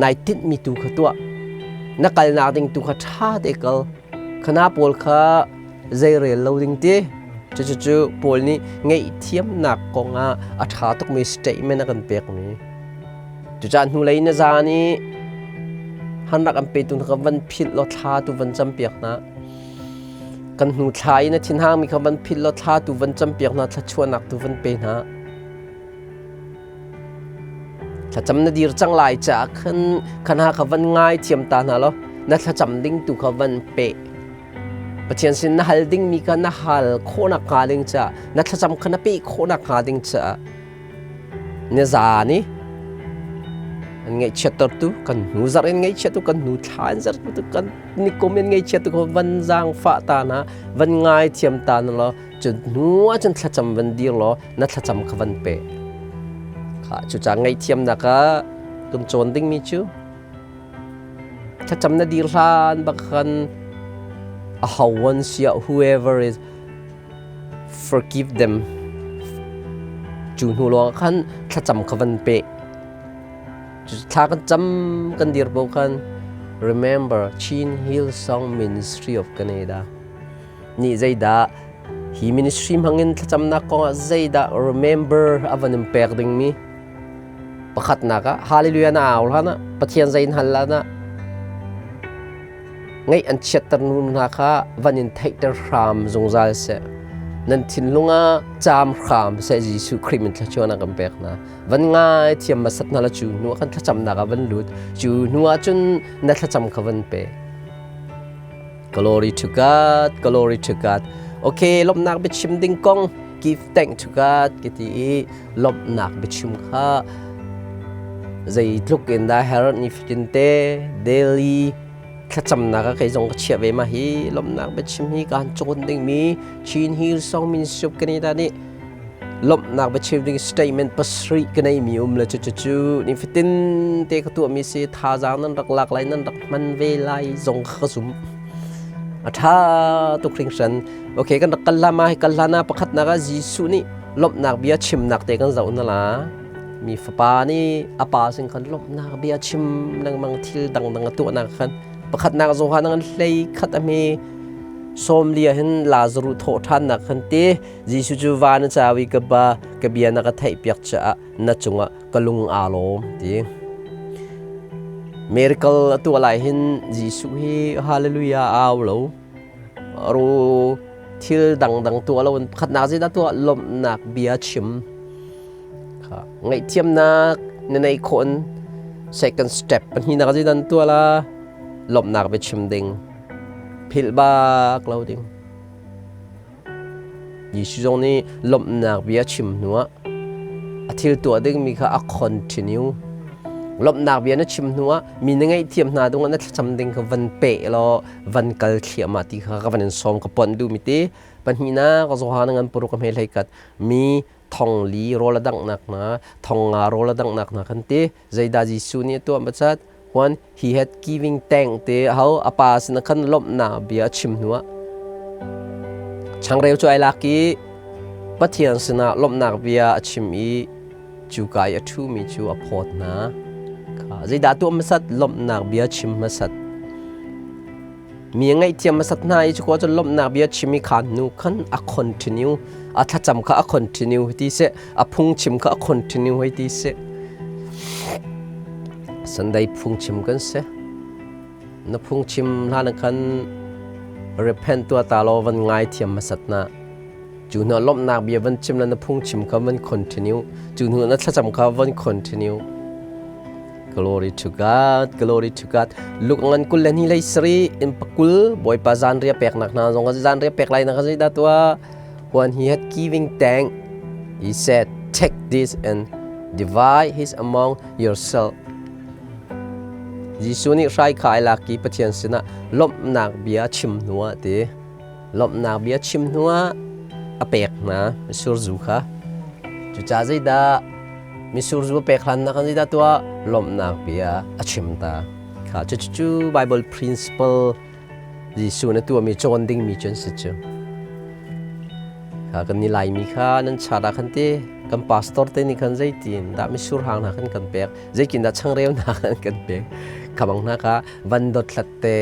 nai tinhmi tu kha tuah. Na kalnak ding tu kha ṭha te kal. Khana pawl kha zeirel lo ding ti. Cucu Paul nih ngaihthiamnak kongah a ṭha tukmi statement a kan pekmi. Cucaah hnulei na zan i hanrak an petu hna kha van philh law thla tu van campiak hna. Kan hnu thla i na thinhangmi kha van philh law thla tu van campiak hna, thluachuahnak tu van pe hna. Thlacam na dir cang lai caah khan kha hna kha van ngai thiam ta hna law na thlacam ding tu kha van pe. Pathian sin na hal dingmi kha na hal khawhnak hnga ding caah na thlacam kha na peh khawhnak hnga ding caah na zan i an ngaihchiattertu kan hnu zarh in ngaihchiattu kan hnu thla in zarhtu kan nikum in ngaihchiattu kha van zaangfah ta na van ngaithiam ta na law cu hnu ah cun thlacam van dir law na thlacam kha van pe kha cucaah ngaihthiamnak ah kan cawn dingmi cu thlacam na dir hlan bak khan a ho an siah whoever is forgive them cu hnu lawng khan thlacam kha van pe thla kan cam kan dir bo khan remember Chin Hill Song Ministry of Canada nih zeidah hi ministry hmangin thlacamnak kongah zeidah remember a van in pek dingmi pakhatnak ah hallelujah na au hlan ah Pathian zei in hal hlan ah Ngaih an chiatter nu hna kha van in theihter hram zungzal seh. Nan thinlung ah caam hram seh Jesuh Khrih min thluachuahnak kan pek hna. Van ngai thiam hmasat hna la cu hnu ah kan thlacamnak ah van lut. Cu hnu ah cun na thlacam kha van pe. Glory to God, glory to God. Okay, lawmhnak biachim ding kong. Give thank to God ka ti i lawmhnak biachim kha zeitluk in dah herh nifatin te daily thlacamnak ah kei zong ka chiah ve ma hi lawmhnak biachim hi kaan cawn dingmi Chin Hillsong Ministry of Canada nih lawmhnak biachim ding statement pasarih ka neimi um le cucu nifatin te ka tuahmi si thazaang nan rak lak lai nan rak hman ve lai zong kha ka zum. A ṭha tuk hringhran. Okay, kan rak kal la ma hi kal hlan ah pakhatnak ah Jesuh nih lawmhnak bia chimnak te kan zoh na la. Mi fapa nih a pa sin khan lawmhnak bia chim lengmang thil dangdang a tuahnak khan pakhatnak Johan an hlei khat a hme sawmlia hin Lazaruh thawh ṭhannak khan te Jesuh cu van a cau i ka ba ka bia na ka theihpiak caah na cungah ka lung aa lawm ti. Miracle a tuah lai hin Jesuh hi hallelujah au lo. Ru thil dangdang tuah lo in pakhatnak zeidah tuah lawmhnak bia chim. Kha ngaihthiamnak na neih khawh in second step pahnihnak zeidah na tuah la lawmhnak bia chim ding. Philh bak lo ding. Jesuh zong nih lawmhnak bia chim hnuah a thil tuah dingmi kha a continue. Lawmhnak bia na chim hnuah mi na ngaihthiam hna dungah na thlacam ding kha van peh law van kal thliahmah ti kha ka van in sawm ka ponh duhmi ti. Pahnihnak Johan ngan paruk a hme hlei kat mi thong li rawl a danghnak hna thong nga rawl a danghnak hna kan ti. Zeidah Jesuh nih a tuah macat? When he had giving thank te ho a pa sin khan lawmhnak bia a chim hnuah changreu cu ai lak i Pathian sinah lawmhnak bia a chim i cuka i a ṭhumi cu a phawt hna. Kha zeidah tuah hmasat lawmhnak bia chim hmasat. Mi a ngaihthiam hmasat hna i cuka cun lawmhnak bia chim i kha hnu khan a continue a thlacam kha a continue ti seh a phungchim kha a continue hei ti seh. Sunday phungchim kan si. Na phungchim hlan khan repent tuah ta law van ngai thiam hmasat na. Cu hnu lawmhnak bia van chim la na phungchim kha van continue. Cu hnu na thlacam kha van continue. Glory to God, glory to God. Luk ngan kul le ni lei sari in pakul Bawipa zanriah peknak hna zong zanriah pek lai na kha zeidah tuah? When he had giving thank, he said, Take this and divide his among yourself. Jesuh nih hrai kha ai lak i Pathian sinah lawmhnak bia chim hnuah ti lawmhnak bia chim hnuah a pek hna mitsur zu kha. Cucaah zeidah mitsur zu a pek hlan nak zeidah tuah lawmhnak bia a chim ta. Kha cucu Bible principle Jesuh na tuahmi cawn dingmi cu an si cu. Kha kan ni Laimi kha nan chat ah khan ti kan pastor te nih khan zeitin dah mitsur hang hna khan kan pek zeitin dah changreu hna khan kan pek khamang hna kha van dothlat te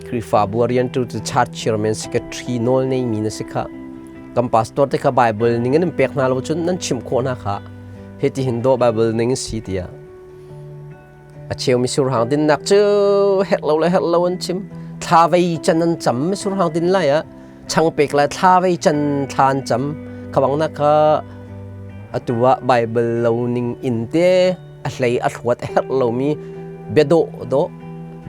Khrihfabu riantu cu church chairman secretary nawl neimi na si kha kan pastor te kha Bible ning in pek hna lo cun nan chimh khawh hna kha hiti hin dawh Bible ning si tiah A cheu misurhang dinnak cu herh lo le herh lo an chim. Thla vei can an cam misurhang din lai ah changpek le thla vei can thla an cam. Khabang na kha atu ah Bible lo ning in te a hlei a hluat a herh lomi bia dawh dawh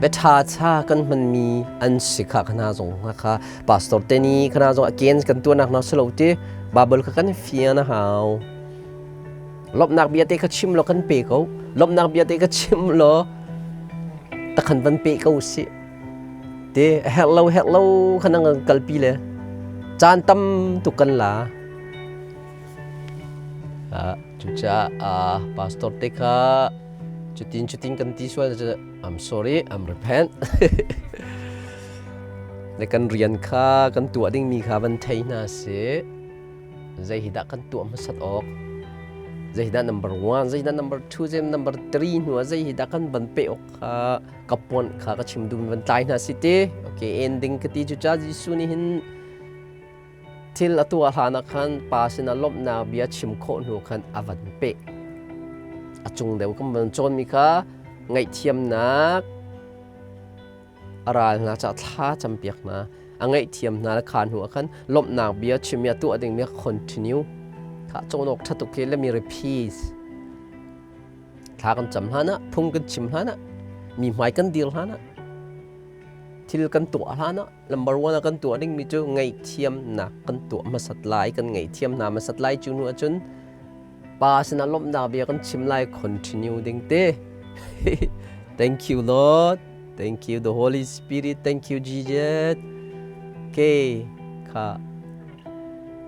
bia ṭha cha kan hmanmi an si kha khana zong kha pastor te ni khana zong against kan tuahnak hna si lo ti Bible kha kan fian a hau. Lawmhnak bia te kha chim law kan pe ko. Lawmhnak bia te kha chim law takhan van pe ko sih. Te herh lo herh lo khan ang kalpi le caan tam tuk kan la. Cucaah pastor te kha cutin cutin kan ti sual I'm sorry, I'm repent. Le kan rian kha kan tuah dingmi kha van thei hna sih. Zei hi dah kan tuah hmasat awk? Zei hi dah number one, zei hi dah number two, zei number three hnu ah zei hi dah kan van pe awk kha ka puan kha ka chim dum van tlai hna si ti. Okay, ending ka ti cu ca Jesuh nih hin thil a tuah hlan ah khan pa sinah lawmhnak bia chim khawh hnu khan a van peh. A cung deuh kan van cawnmi kha ngaihthiamnak a ral hna caah thla campiak hna a ngaihthiam hna le kha hnu ah khan lawmhnak bia chim i a tuah dingmi continue kha cawn awk ṭha tuk khi let me repeat thla kan cam hlan ah phung kan chim hlan ah mi hmai kan dir hlan ah. Thil kan tuah hlan ah number one ah kan tuah dingmi cu ngaihthiamnak kan tuah hmasat lai, kan ngaihthiam hna hmasat lai. Cu hnu ahcun Pa sinah lawmhnak bia kan chim lai, continue ding te. Thank you Lord. Thank you the Holy Spirit. Thank you Jesus. Okay, kha.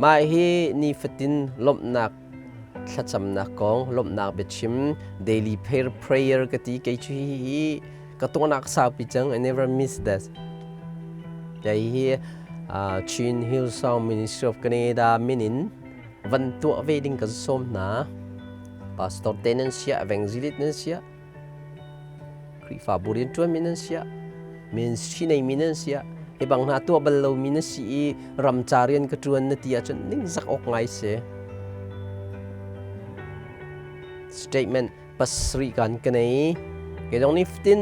Mah hi nifatin lawmhnak thlacamnak kong, lawmhnak biachim, daily prayer prayer ka ti kei cu hi ka tuahnak saupi cang. I never miss that. Kei hi Chin Hillsong Ministry of Canada min in van tuah ve ding kan sawm hna. Pastor te nan sia, evangelist nan sia, Khrihfabu rianṭuanmi nan sia, ministry neimi nan sia, hi bang hna tuah bal lomi na si i ramca rian ka ṭuan na ti ahcun ningzak awk ngai si. Statement pasarih kan ka nei. Kei zong nih fatin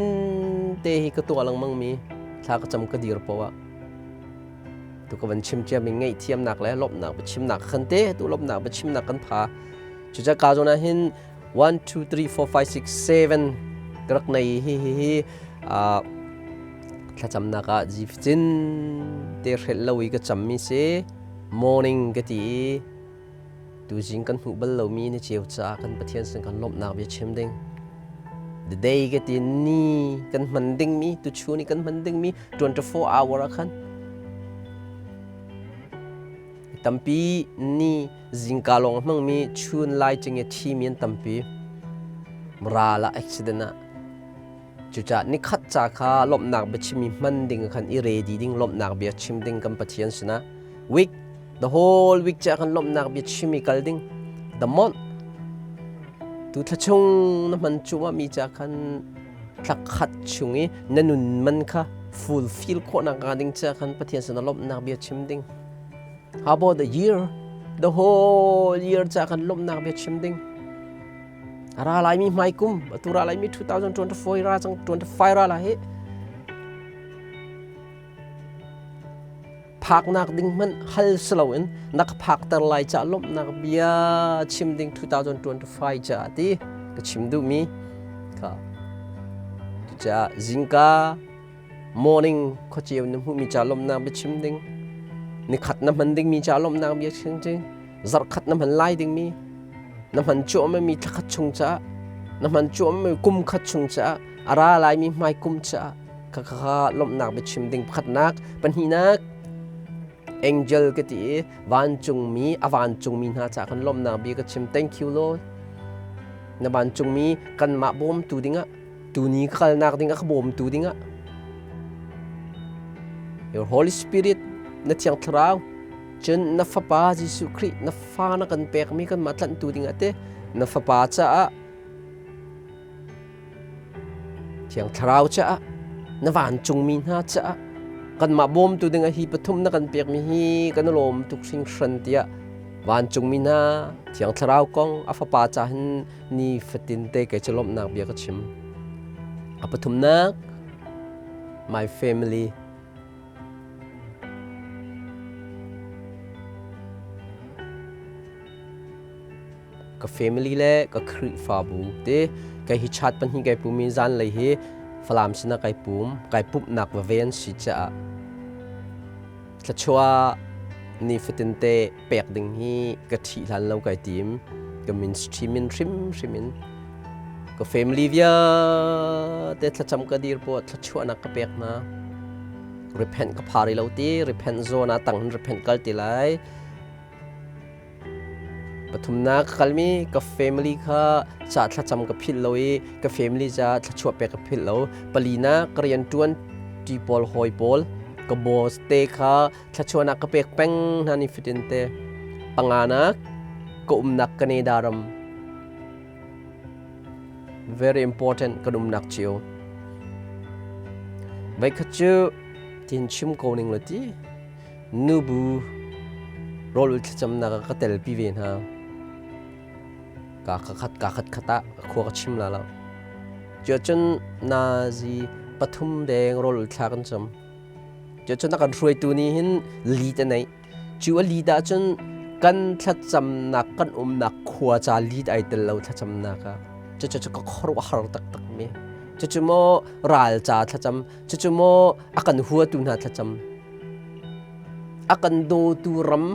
te hi ka tuah lengmang mi thla ka cam ka dir poah ah tu ka van chim cia mi ngaihthiamnak le lawmhnak biachimnak khan te tu lawmhnak biachimnak kan pha. Cucaah ka zawn ah hin 1 2 3 4 5 6 7 ka rak nei hi hi hi thlacamnak ah zifcin te hrelh lo i ka cammi si. Morning ka ti i tuzing kan hmuh bal lomi ni ceu caah kan Pathian sin kan lawmhnak bia chim ding. The day ka ti, ni kan hman dingmi, tuchun i kan hman dingmi 24 hour ah khan tampi ni zingka lawng hmangmi, chun lai cing i thimi an tampi, ral ah, accident ah. Cucaah nikhat ca kha lawmhnak biachim i hman ding khan i ready ding, lawmhnak bia chim ding kan Pathian sinah. Week, the whole week ca khan lawmhnak bia chim i kal ding. The month, tu thla chung na hman cuahmah mi ca khan thla khat chung i na nun man kha fulfill khawhnak hnga ding ca khan Pathian sinah lawmhnak bia chim ding. How about the year? The whole year ca kan lawmhnak bia chim ding. Ra laimi hmai kum, atu ra laimi 2024 ra cang, 25 ra la hi. Phaknak ding hmanh hal si loin na ka phakter lai ca lawmhnak bia chim ding 2025 ca ti ka chim duhmi kha. Cucaah zingka morning khuaceu na hmuhmi ca lawmhnak biachim ding, nikhat na hman dingmi ca lawmhnak bia chim ding, zarhkhat na hman lai dingmi, na hman cuahmahmi thlakhat chung caah, na hman cuahmahmi kum khat chung caah, a ra laimi hmai kum caah kha kha lawmhnak biachim ding pakhatnak. Pahnihnak, angel ka ti i vancungmi, a vancungmi hna caah kan lawmhnak bia ka chim. Thank you Lord, na vancungmi kanmah bawmtu dingah, tuni ka kalnak ding a ka bawmtu dingah, your Holy Spirit, na Thiang Thlarau, cun na Fapa Jesuh Khrih, na fa na kan pekmi kanmah tlanhtu dingah te, na Fapa caah, Thiang Thlarau caah, na vancungmi hna caah, kanmah bawmtu dingah hi pathum na kan pekmi hi kan lawm tuk hringhran tiah vancungmi hna, Thiang Thlarau kong, a Fapa ca hin nifatin te kei cu lawmhnak bia ka chim. A pathumnak, my family. Ka family le ka Khrihfabu te kai hi chat pahnih kai pum i zanlei hi Falam sinah kai pum, kai pumhnak va ven si caah thluachuah nifatin te pek ding hi ka ṭhih hlan lo kai tim. Ka ministry min hrimhrim in ka family vialte thlacam ka dir poah thluachuahnak ka pek hna. Repent ka phari lo ti, repent zawn ah tang hin repent kal ti lai. Pathumnak ka kalmi ka family kha ca thlacam ka philh lo i ka family ca thluachuah pek ka philh lo. Palinak, ka rianṭuan ṭi pawl, hawi pawl, ka boss te kha thluachuahnak ka pek peng hna nifatin te. Panganak, ka umnak Canada ram, very important kan umnak cio. Voikhat cu tin chim ko ning law ti nubu rawl ul thlacamnak ah ka telpi ve hna. Ka khat ka khat khat ah khua ka chim la lo. Cu cun nazi pathum deng rawl ul thla kan cam. Cucun a kan hruaitu nih hin lead a neih. Cu a lead ahcun kan thlacamnak, kan umnak khua ca lead ai tel lo thlacamnak ah. Cucu ka khuaruahhar taktak mi. Cucu maw ral ca thlacam, cucu maw a kan huatu hna thlacam. A kan dawtu ram,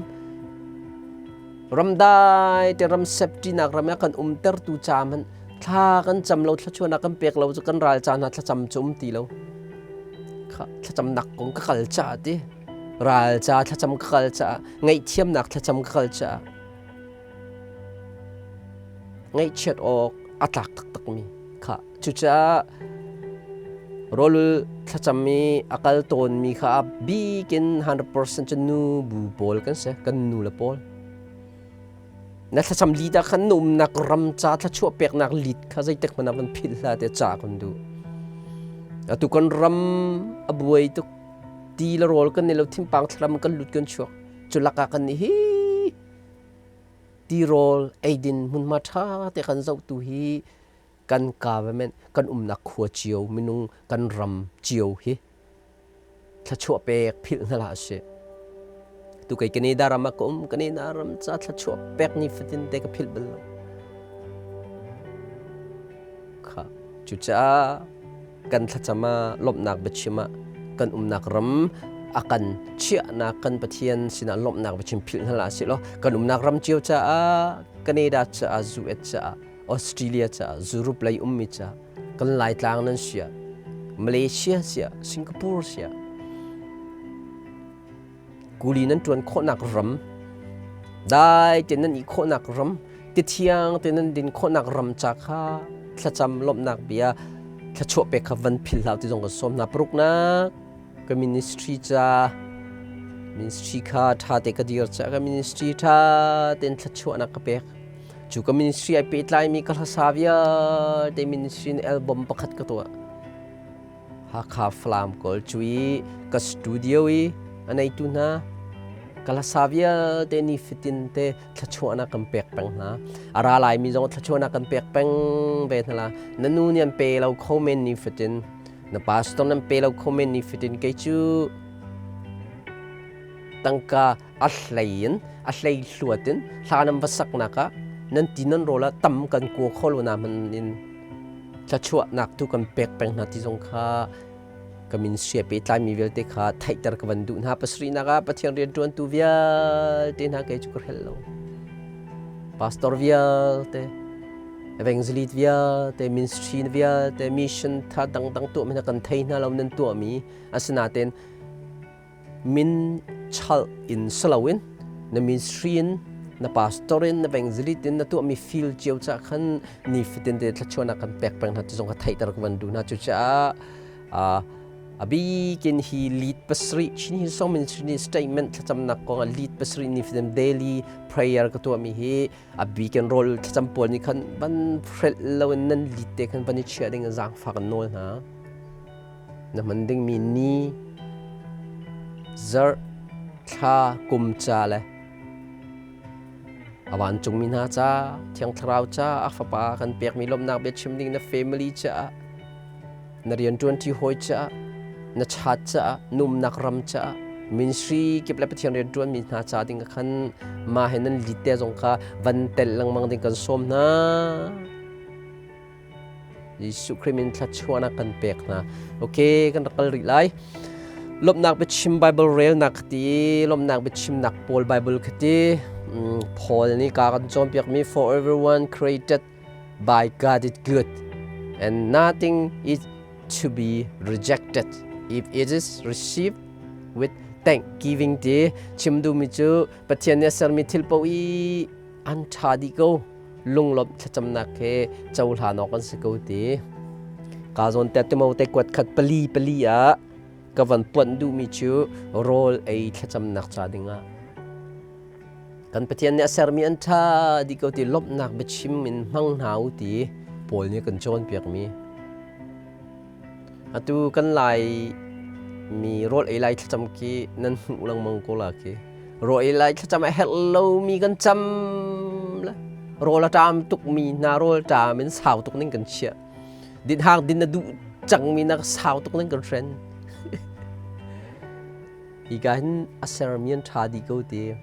ramdai te ram safety-nak ram i a kan umtertu ca hmanh thla kan cam lo, thluachuahnak kan pek lo cu kan ral ca hna thlacam cu um ti lo. Thlacamnak kong ka kal caah ti, ral ca thlacam ka kal caah, ngaihthiamnak thlacam ka kal caah, ngaihchiat awk a tlak taktakmi kha. Cucaah rawlul thlacam i a kal tawnmi kha a bikin 100% cu nu bu pawl kan si, kan nu le pawl. Na thlacam lit ah khan na umnak ram ca thluachuah peknak lit kha zeitik hmanh ah van philh hlah tiah ca kan duh. Atu kan ram a buai tuk, ti le rawl kan nei lo, thimpang thlam kan lut kan chuak. Cu lakah kan nih hi tirawl eidin hmunhma ṭha te kan zohtu hi kan government kan umnak khua cio minung kan ram cio hi thluachuah pek philh hna hlah sih. Tu kei Canada ram ah ka um, Canada ram ca thluachuah pek ni fatin te ka philh bal lo. Kha cucaah kan thlacam ah lawmhnak biachim ah kan umnak ram a kan chiahnak kan Pathian sinah lawmhnak biachim philh hna hlah sih law kan umnak ram cio caah Canada caah US caah Australia caah Europe lei ummi caah kan Laitlang nan sia Malaysia sia Singapore sia kuli nan ṭuan khawhnak ram dai te nan ih khawhnak ram ti thiang te nan din khawhnak ram ca kha thlacam lawmhnak bia thluachuah pek kha van philh hlah ti zong kan sawm hna. Paruknak, ka ministry ca ministry kha ṭha te ka dir ca ka ministry ṭha tein thluachuahnak ka pek. Cu ka ministry ai pehtlaimi ka hlasa vialte ministry in album pakhat ka tuah. Hakha Falam kawl cu i ka studio i a neitu hna ka hlasa vialte nifatin te thluachuahnak kan pek peng hna. A ra laimi zong thluachuahnak kan pek peng ve hna la. Na nu nih an pe lo kho men nifatin, na pastor nan pe lo kho men nifatin, kei cu tangka a hlei in a hlei hluat in hla nan va saknak ah nan ti nan rawl ah tam kan kua kho lo na hman in thluachuahnak tu kan pek peng hna ti zong kha ka min sia pehtlaimi vialte kha theihter ka van duh hna. Pasarihnak ah Pathian rianṭuantu vialte hna kei cu ka hrelh lo. Pastor vialte, evangelist vialte, ministry vialte, mission tha dangdang tuahmi hna kan thei hna lo nan tuahmi. Asinain min chalh in si loin na ministry in, na pastor in, na evangelist in na tuahmi feel cio ca khan nifatin te thluachuahnak kan pek peng hna ti zong kha theihter ka van duh hna. Cucaah a bikin hi lead 7 Chin Hill Song Ministry statement thlacamnak kong ah lead 7 nifatin daily prayer ka tuahmi hi a bikin rawl thlacam pawl nih khan van hrelh loin nan lead te khan van i chiah ding in zaangfak an nawl hna. Na hman dingmi ni, zarh, thla, kum ca le a vancungmi hna ca, Thiang Thlarau ca, a Fapa kan pekmi lawmhnak biachim ding na family caah, na rianṭuanṭi hawi caah, na chat caah, na umnak ram caah, ministry kip le Pathian rianṭuanmi hna ca ding khan mah he nan lit te zong kha van tel lengmang ding kan sawm hna. Jesuh Khrih min thluachuahnak kan pek hna. Okay, kan rak kal rih lai. Lawmhnak biachim Bible relnak ti, lawmhnak biachimnak Paul Bible khati. Paul nih ka kan cawnpiakmi, "For everyone created by God is good and nothing is to be rejected if it is received with thanksgiving" ti chim duhmi cu Pathian nih a sermi thil paoh i an ṭha dih ko, lunglawmh thlacamnak he cohlan awk an si ko ti. Ka zawn te Timote kuat khat pali pali ah ka van puanh duhmi cu rawl ei thlacamnak ca dingah kan Pathian nih a sermi an ṭha dih ko ti, lawmhnak biachim in hmang hna u ti Paul nih kan cawnpiakmi. Atu kan Lai mi rawl ei lai thlacam khi nan hmuh lengmang ko la khi. Rawl ei lai thlacam a herh lomi kan cam le rawl a ṭam tukmi hna rawl ṭam in sau tuk ning kan chiah. Din hang din na duh cangmi nak sau tuk ning kan hren. Hika hin a sermi an ṭha dih ko ti.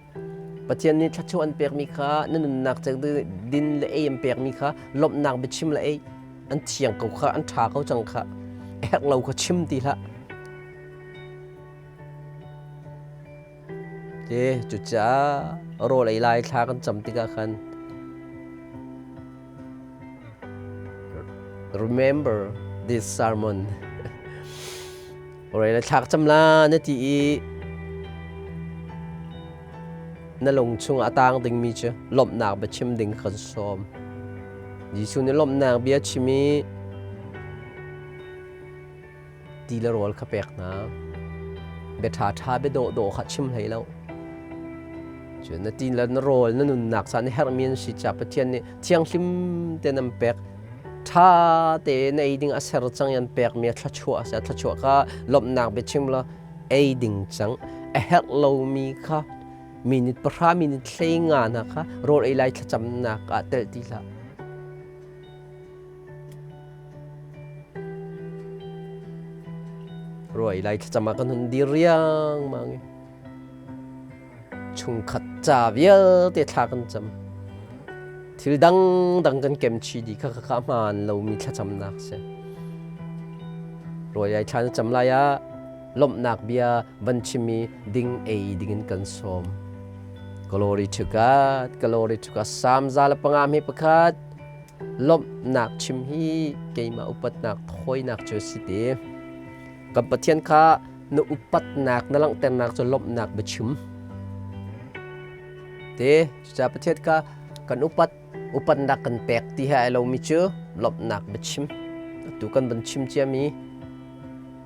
Pathian nih thluachuah an pekmi kha na nunnak din le ei an pekmi kha lawmhnak biachim le ei. An thiang ko kha, an ṭha ko cang kha. A herh lo kha chim ti hlah. Te cucaah rawl ei lai thla kan cam tikah khan remember this sermon. Rawl ei lai thla ka cam la na ti i na lung chungah a tang dingmi cu lawmhnak bia chim ding kan sawm. Jesuh nih lawmhnak bia chim i ti le rawl kha pek hna. Bia ṭhaṭha bia dawhdawh kha chim hlei lo. Cun na ti le na rawl na nunnak ca na herhmi an si caah Pathian nih thianghlim tein an pek. Ṭha tein na ei ding a ser cang i an pekmi a thluachuah a si. A thluachuah kha lawmhnak bia chim law ei ding cang. A herh lomi kha minute pahra minute 15 hna kha rawl ei lai thlacamnak ah telh ti hlah. Rawl ei lai thlacam ah kan hun dir riangmang i chungkhat ca vialte thla kan cam. Thil dangdang kan kem chih dih kha kha hmaan lomi thlacamnak si. Rawl ei thla na cam lai ah lawmhnak bia van chim i ding ei dingin kan sawm. Glory to God, glory to God. Psalm 105 hi pakhat lawmhnak chim hi keimah upatnak thawinak cu si ti. Kan Pathian kha na upatnak na langhternak cu lawmhnak biachim. Te, cucaah Pathian kha kan upat upatnak kan pek ti he ai lomi cu lawmhnak biachim. Atu kan van chim ciami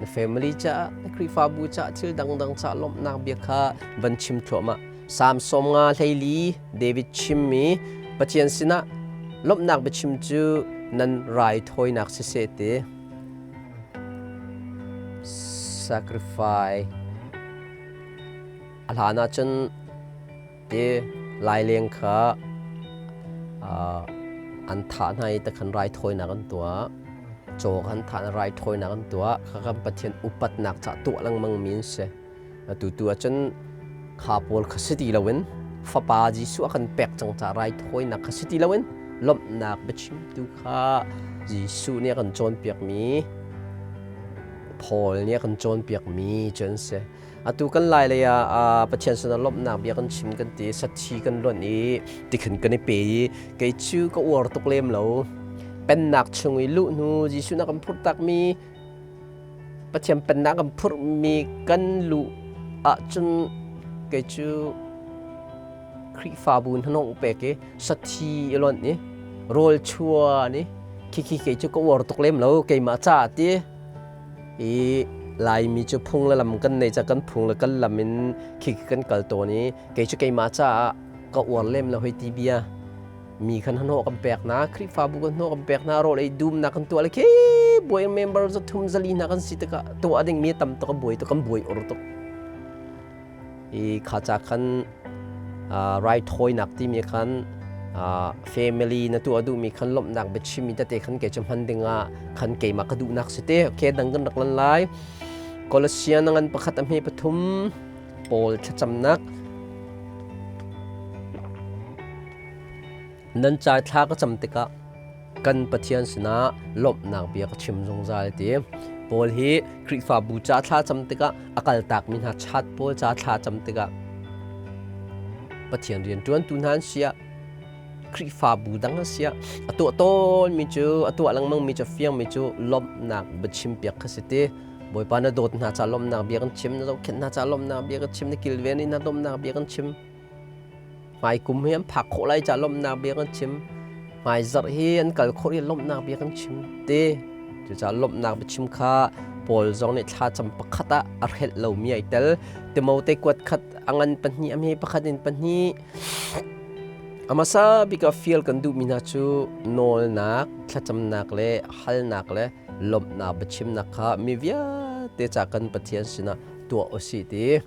na family caah, na Khrihfabu caah thil dangdang caah lawmhnak bia kha van chim thluahmah. Psalm 94 David chimmi Pathian sinah lawmhnak biachim cu nan raithawinak siseh ti. Sacrifice a hlan ahcun ti laileng kha an thah hna i takhan raithawinak an tuah. Caw kha an thah hna raithawinak an tuah. Kha kan Pathian upatnak caah tuah lengmang mi an si. Atu tu ahcun kha pawl kha si ti loin fapa Jesuh a kan pek cang caah raithawinak kha si ti loin lawmhnak biachimtu kha Jesuh nih a kan cawnpiakmi Paul nih a kan cawnpiakmi cu an si. Atu kan lai lei ah Pathian sinah lawmhnak bia kan chim kan ti sathi kan luanh i tikhin kan i pe i kei cu ka uar tuk lem lo. Pennak chung i luh hnu Jesuh na kan phurhtakmi Pathian pennak kan phurhmi kan luh ahcun kei cu Khrihfabu hnawng pek i sathi i lonh i rawl chuan i khikhi kei cu ka uar tuk lem lo keimah caah ti i Laimi cu phung le lam kan nei ca kan phung le kan lam in khikhi kan kal tawn i kei cu keimah caah ka uar lem lo hei ti bia mi khan hnawh kan pek hna Khrihfabu kan hnawh kan pek hna rawl ei dumnak kan tuah le khi buai member za thum zali hna kan si tikah tuah ding mi tam tuk buai tuk kan buai ur tuk i kha ca khan raithawinak timi khan family na tuah duhmi khan lawmhnak biachimmi tete khan kei cu hman dingah khan keimah ka duhnak si te okay dang kan rak lan lai Colossian ngan pakhat a hme pathum Paul thlacamnak Nan ca thla ka cam tikah kan Pathian sinah lawmhnak bia ka chim zungzal ti. Paul hi Khrihfabu ca thla cam tikah a kaltakmi hna chat pawl ca thla cam tikah Pathian rian ṭuantu hna an si ah Khrihfabu dang a si ah a tuah tawnmi cu a tuah lengmangmi cu fiangmi cu lawmhnak biachim piak kha si ti. Bawipa na dawt hna ca lawmhnak bia kan chim, na zohkhenh hna ca lawmhnak bia kan chim, na kilven hna lawmhnak bia kan chim. Hmaikum hi an phak khawh lai ca lawmhnak bia kan chim. Hmaizarh hi an kal khawh i lawmhnak bia kan chim ti. Cucaah lawmhnak biachim kha Paul zong nih thlacam pakhat ah a hrelh lomi ai tel. Timote kuat khat a ngan pahnih a hme pakhat in pahnih. A hmasa bik ah fial kan duhmi hna cu nawlnak, thlacamnak le halnak le lawmhnak biachimnak kha mi vialte ca kan Pathian sinah tuah u sih ti.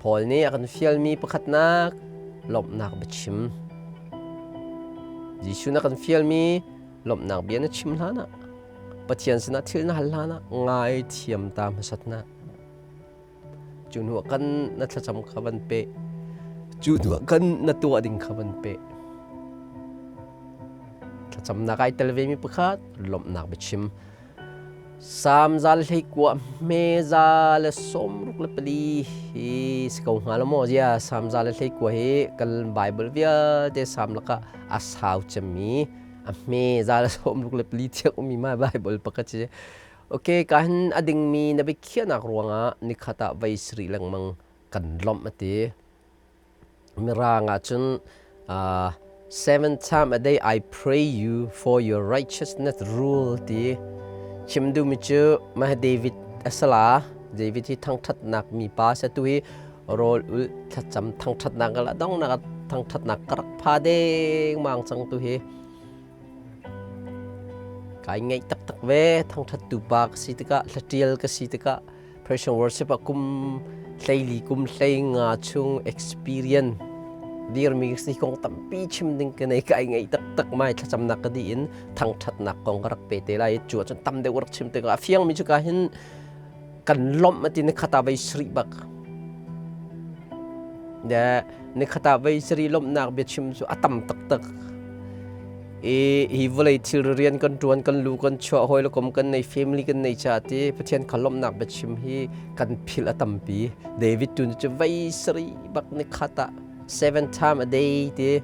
Paul nih a kan fialmi pakhatnak lawmhnak biachim. Jesuh na kan fialmi lawmhnak bia na chim hlanah Pathian sinah thil na hal hlanah ngaithiam ta hmasat na. Cu hnu ah kan na thlacam kha van pe. Cu hnu ah kan na tuah ding kha van pe. Thlacamnak ai tel vemi pakhat lawmhnak biachim. Salm 121 hme 164 hi si ko hnga lo maw? Zia Salm 121 hi kan Bible vialte Salm lakah a sau cemmi a hme 164 thiang ummi ma Bible pakhat si. Okay, ka hin a dingmi na biakhiahnak ruangah nikhat ah voi sarih lengmang kan lawmh a ti. Mirang ah cun seven time a day I pray you for your righteousness rule ti chim duhmi cu mah David a sala David hi thangṭhatnak mi pa sa tu hi rawl ul thlacam thangṭhatnak la dongnak thangṭhatnak ka rak pha deng mang cang tu hi Kai ngaih taktak ve. Thangṭhattu pa ka si tikah, hlatial ka si tikah, Persian worship ah kum 14 kum 15 chung experience dirmi ka si kong tampi chim ding ka nei. Kai ngaih taktak mai thlacamnak ka dih in thangṭhatnak kong ka rak pe te lai. Cu ahcun tam deuh rak chim tikah a fiangmi cu ka hin kan lawmh ati ni khata vei sarih bak. De ni khata vei sarih lawmhnak biachim cu a tam taktak. I hi vawlei thil rian kan ṭuan kan lu kan chuah hawi le kom kan nei family kan nei ca ti Pathian kha lawmhnak biachim hi kan philh a tampi. David tu cu vei sarih bak ni khat ah seven time a day ti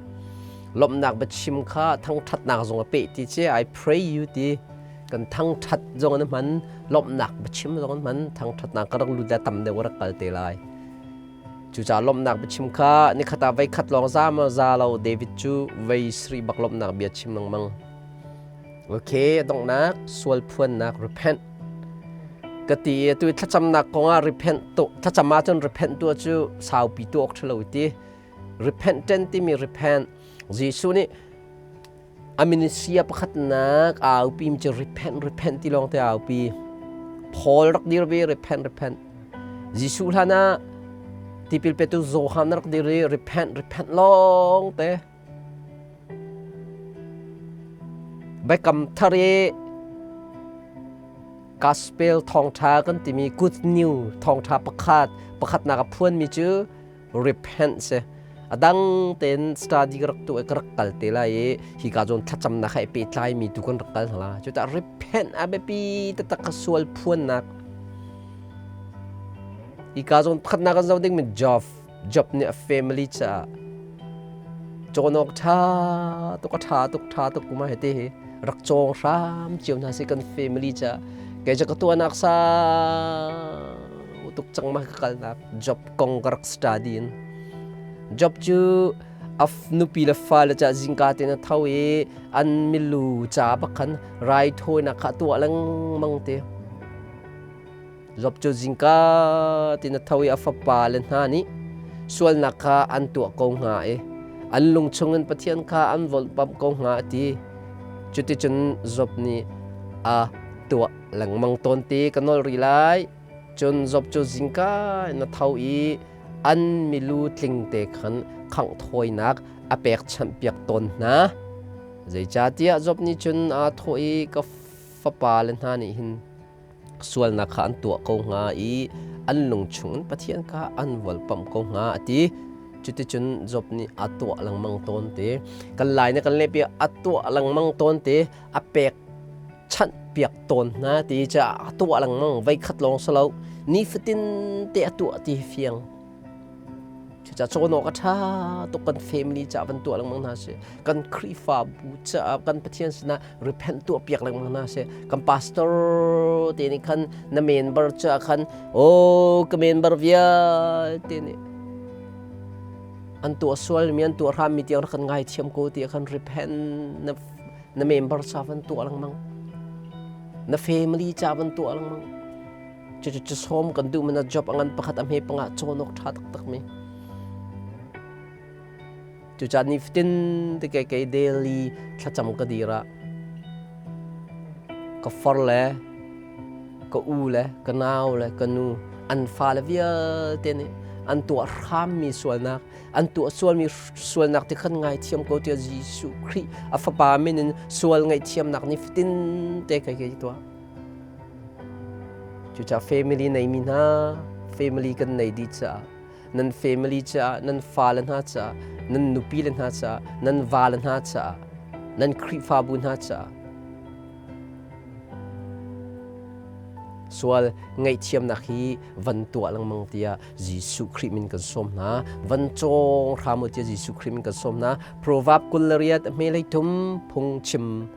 lawmhnak biachim kha thangṭhatnak zong a peh ti che I pray you ti kan thangṭhat zong an hman lawmhnak biachim zong an hman thangṭhatnak ka rak lut le tam deuh rak kal te lai. Cucaah lawmhnak biachim kha nikhat ah voikhat lawng za maw za lo David cu vei sarih bak lawmhnak bia chim lengmang. Okay, a donghnak sual phuannak repent. Ka ti i atu thlacamnak kong ah repent tu thlacam ahcun repent tuah cu saupi tuah awk ṭhalo ti. Repentant timi repent Jesuh nih a ministry a pakhatnak aupi mi cu repent repent ti lawng te aupi. Paul rak dir ve repent repent. Jesuh hlan ah tipil petu Johan rak dir i repent repent lawng te. Biakam thar i gospel thawngṭha kan timi good news thawngṭha pakhat pakhatnak a phuanmi cu repent si. A dang tein study ka rak tuah ka rak kal te lai i hika zawn thlacamnak he pehtlaimi tu kan rak kal hna la. Cuta repent a biapi taktak ka sual phuannak. Hika zawn pakhatnak kan zoh ding mi Job Job nih a family caah cawn awk ṭha tuk a ṭha tuk ṭha tuk kuma hete hi rak cawng hram cio hna si kan family caah kei cu ka tuahnak sa tuk cang ma ka kalnak Job kong ka rak study in Job cu a nupi le fale ca zingka tein a tho i an milu ca bakhan raithawinak kha tuah lengmang te Job cu zingka tein a tho i a fapa le hna nih sualnak kha an tuah ko hnga i an lung chungin Pathian kha an volhpamh ko hnga a ti. Cuticun Job nih a tuah lengmang tawn ti ka nawl rih lai. Cun Job cu zingka in a tho i an milu tlingte khan khangh thawinak a pekchanhpiak tawn hna. Zeicahtiah Job nih cun aa thawh i ka fapale hna nih hin sualnak kha an tuah ko hnga i an lung chungin Pathian kha an volpamh ko hnga a ti. Cuticun Job nih a tuah lengmang tawn te. Kan lai nih kan leh a tuah lengmang tawn te, a pek chanh piak tawn hna ti caah a tuah lengmang voikhat lawng si lo nifatin te a tuah ti fiang. Cucaah cawn awk a ṭha tuk kan family caah van tuah lengmang hna sih. Kan Khrihfabu caah kan Pathian sinah repent tuah piak lengmang hna sih. Kan pastor te nih khan na member caah khan oh ka member vialte nih an tuah sualmi an tuah hrammi tiang rak kan ngaithiam ko ti khan repent na na member ca van tuah lengmang. Na family ca van tuah lengmang. Cucu sawm kan duh mana job angan pakhat a hme panga cawn awk ṭha taktak mi. Cucaah nifatin te kei kei daily thlacam ka dir ah ka far le ka u le ka nau le ka nu an fale vialte nih an tuah hrammi sualnak an tuah sualmi sualnak ti khan ngaithiam ko tiah Jesuh Khrih a fapa min in sual ngaihthiamnak nifatin te kei kei tuah. Cucaah family neimi hna, family kan nei dih caah, nan family caah, nan fale hna caah, nan nupi le hna caah, nan vale hna caah. Nan Khrihfabu hna caah sual ngaihthiamnak hi van tuah lengmang tiah Jesuh Khrih min kan sawm hna. Van cawng hram u tiah Jesuh Khrih min kan sawm hna. Proverb 28 hme thum phung chim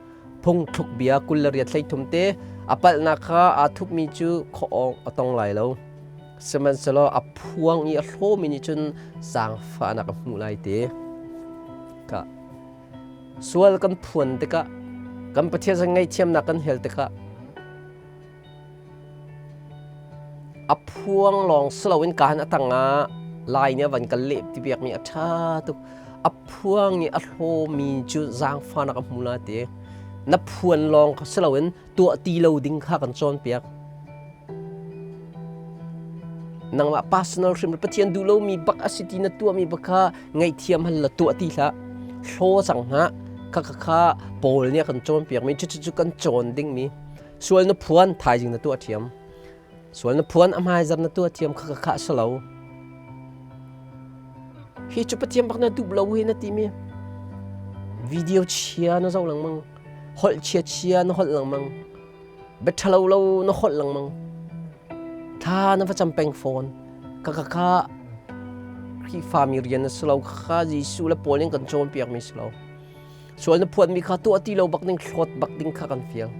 phung thluk bia 28 thum te a palhnak kha aa thupmi cu khaw-awng a tong lai lo. Sihmanhsehlaw a phuang i a hlawmi nih cun zaangfahnak a hmuh lai te. Ka sual kan phuan tikah kan Pathian sin ngaihthiamnak kan hel tikah a phuang lawng si loin kaan a tangah lai nih a van kan leh ti piakmi a ṭha tuk. A phuang i a hlawmi cu zaangfahnak a hmu la ti. Na phuan lawng kha si loin tuah ti lo ding kha kan cawnpiak. Nangmah personal hrim Pathian duh lomi bak a si ti na tuahmi bak kha ngaihthiam hal la tuah ti hlah. Hlaw cang hlah. Kha kha kha Paul nih a kan cawnpiakmi cucu cu kan cawn dingmi. Sual na phuan thaizing na tuah thiam. Sual na phuan a hmaizar na tuah thiam kha kha kha a si lo. Hi cu Pathian bak na duh lo hi na timi. Video chia na zoh lengmang. Holh chia chia na holh lengmang. Bia ṭhalo lo na holh lengmang. Thla na va cam peng fawn. Ka ka kha Khrihfami rian na si lo. Kha Jesuh le Paul nih kan cawnpiakmi si lo. Sual na phuanmi kha tuah ti lo bak ding, hlawt bak ding kha kan fial.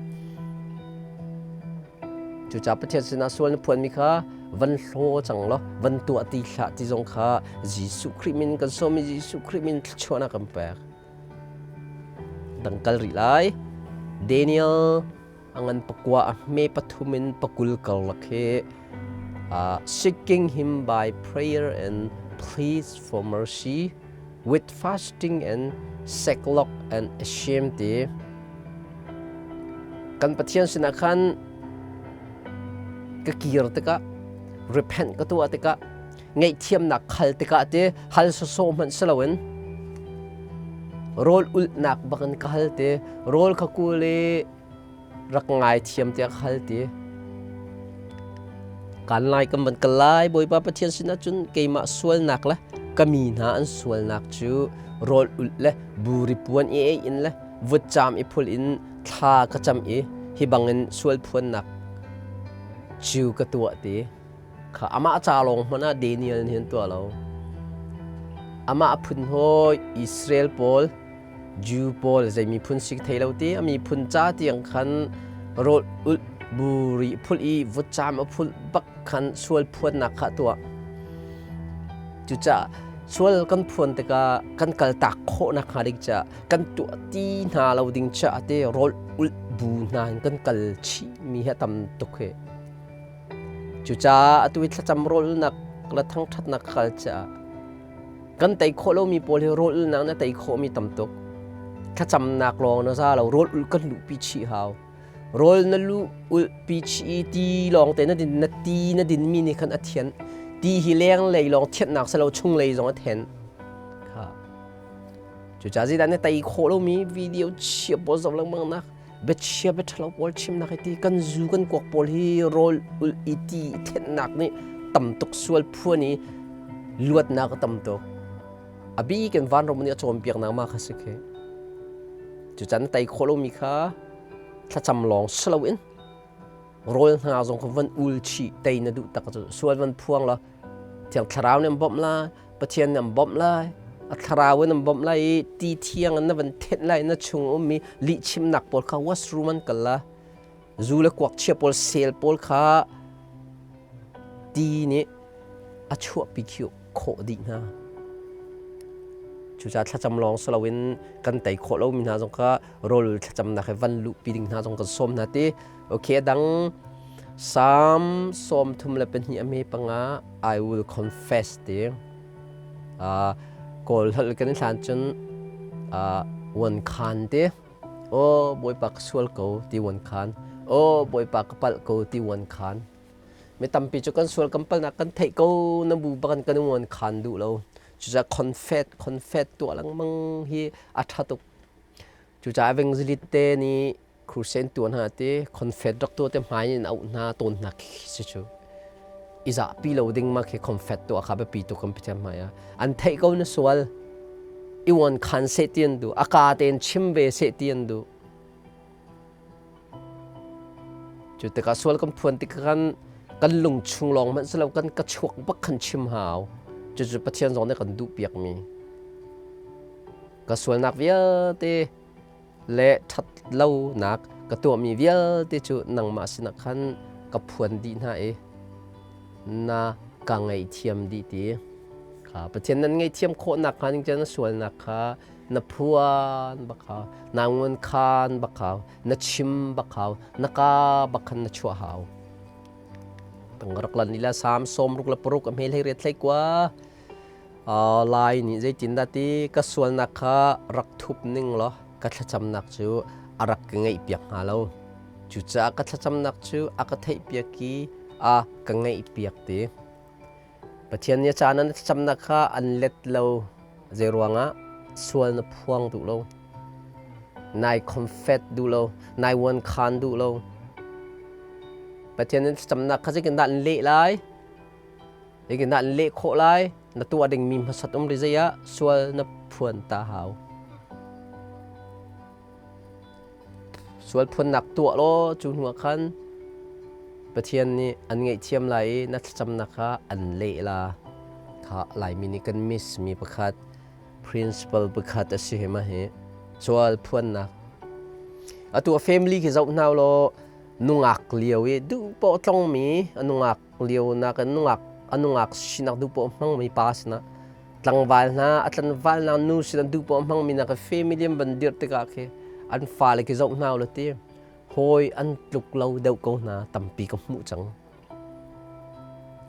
Cucaah Pathian sinah sual na phuanmi kha van hlaw cang law van tuah ti hlah ti zong kha Jesuh Khrih min kan sawm i Jesuh Khrih min thluachuahnak kan pek. Dang kal rih lai. Daniel a ngan pakua a hme pathum in pakul karlak hi seeking him by prayer and pleas for mercy with fasting and sackcloth and shame ti kan Pathian sinah khan ka kir tikah repent ka tuah tikah ngaihthiamnak khal tikah te hal sawsawh hmanh si loin rawl ulhnak bakin ka hal te rawl kha kul i rak ngaithiam tiah ka hal ti kan lai kan van kal lai Bawipa Pathian sinah cun keimah sualnak le ka mi hna an sualnak cu rawl ulh le buri puan i ei in le vutcaam i phul in thla ka cam i hi bangin sual phuannak cu ka tuah ti. Kha amah ca lawng hmanh ah Daniel nih an tuah lo. Amah phun hawi Israel pawl, Jew pawl zei miphun si thei lo ti a miphun ca tiang khan rawl ulh buri phulh i vutcaam a phulh bak khan sual phuannak kha tuah. Cucaah sual kan phuan tikah kan kaltak khawhnak hnga ding caah kan tuah ti hna lo ding caah te rawl ulh bu hna in kan kal chih mi hi a tam tuk hi. Cucaah atu i thlacam rawlnak le thangṭhatnak kal caah kan tei khawh lomi pawl hi rawlulnak na tei khawhmi tam tuk. Thlacamnak lawng na za lo, rawl ulh kan luhpi chih hau. Rawl na luh ulhpi chih i ti lawng te na din na ti na dinmi nih khan a thianh. Ti hi lenglei lawng thianhnak si lo chunglei zong a then. Kha. Cucaah zeidah na tei khawh lomi video chia pawl zoh lengmang nak biachia biaṭhalo pawl chimnak hi ti kan zu kan kuak pawl hi rawl ulh i ti thenhnak nih tam tuk sual phuan i luatnak a tam tuk a bik in vanram nih a cawnpiaknak ma kha si khi cucan tei khawh lomi kha thlacam lawng si loin rawl hna zong kha van ul chih tei na duh tak cu sual van phuang la thiang thlarau nih an bawmh lai Pathian nih an bawmh lai a thlarau in an bawmh lai i ti thiang in na van thenh lai na chung ummi lihchimnak pawl kha washroom an kal la zu le kuak chia pawl sel pawl kha ti nih a chuahpi khawh dih hna cucaah thlacam lawng si loin kan tei khawh lomi hna zong kha rawl thlacamnak he van luhpi ding hna zong kan sawm hna ti Okay, dang Psalm 32 a me panga I will confess ti. Kawl holh kan hlan cun wan khan ti. Oh Bawipa ka sual ko ti wan khan. Oh Bawipa ka palh ko ti wan khan. Mi tampi cu kan sual kan palnak kan theih ko na bu bakan kan wan khan duh lo. Cucaah confess confess tuah lengmang hi a ṭha tuk. Cucaah evangelist te nih Crusade tuan hna ti confed rak tuah te hmai in auh hna tawn hna khi si cu i zahpi lo ding ma khi confed tuah kha biapi tuk kan pathian hmai ah an theih ko na sual. I wan khan seh ti an duh. A ka tein chim ve seh ti an duh. Cu tikah sual kan phuan tik khan kan lung chung lawng hmanh si lo kan ka chuak bak khan chim hau. Cucu Pathian zong nih kan duh piakmi. Ka sualnak vialte le ṭhat lonak ka tuahmi vialte cu nangmah sinah khan ka phuan dih hna i na ka ngaihthiam dih ti. Kha Pathian nan ngaihthiam khawhnak hnga ning cun na sualnak kha na phuan bak hau, naa ngun khan bak hau, na chim bak hau, na ka bak khan na chuah hau. Tang rak lan ila Salm 66 a hme hlei riat hlei kua. Lai nih zeitindah ti ka sualnak kha rak thup ning law ka thlacamnak cu a rak ka ngaihpiak hnga lo. Cucaah ka thlacamnak cu a ka theihpiak i a ka ngaihpiak ti. Pathian nih a caan ah na thlacamnak kha an let lo. Zeiruangah? Sual na phuang duh lo. Nai confess duh lo. Nai uankhan duh lo. Pathian nih thlacamnak kha zeitindah an leh lai? Zeitindah an leh khawh lai? Na tuah dingmi hmasat um ri zei ah sual na phuan ta hau. Sual phuannak tuah law cu hnuah khan Pathian nih an ngaihthiam lai i na thlacamnak kha an leh la. Kha Laimi nih kan miss mi pakhat principle pakhat a si hi ma hi sual phuannak. Atu a family khi zoh hna law nungak lio i duh poh tlongmi a nungak lio nak in nungak a nungak sinak duh poh hmangmi pa sinah tlangval hna a tlanval hna nu sinah duh poh hmangmi nak family an van dirh tikah khi an fale khi zoh hna ulaw ti hawi an tluk lo deuh ko hna tampi ka hmuh cang.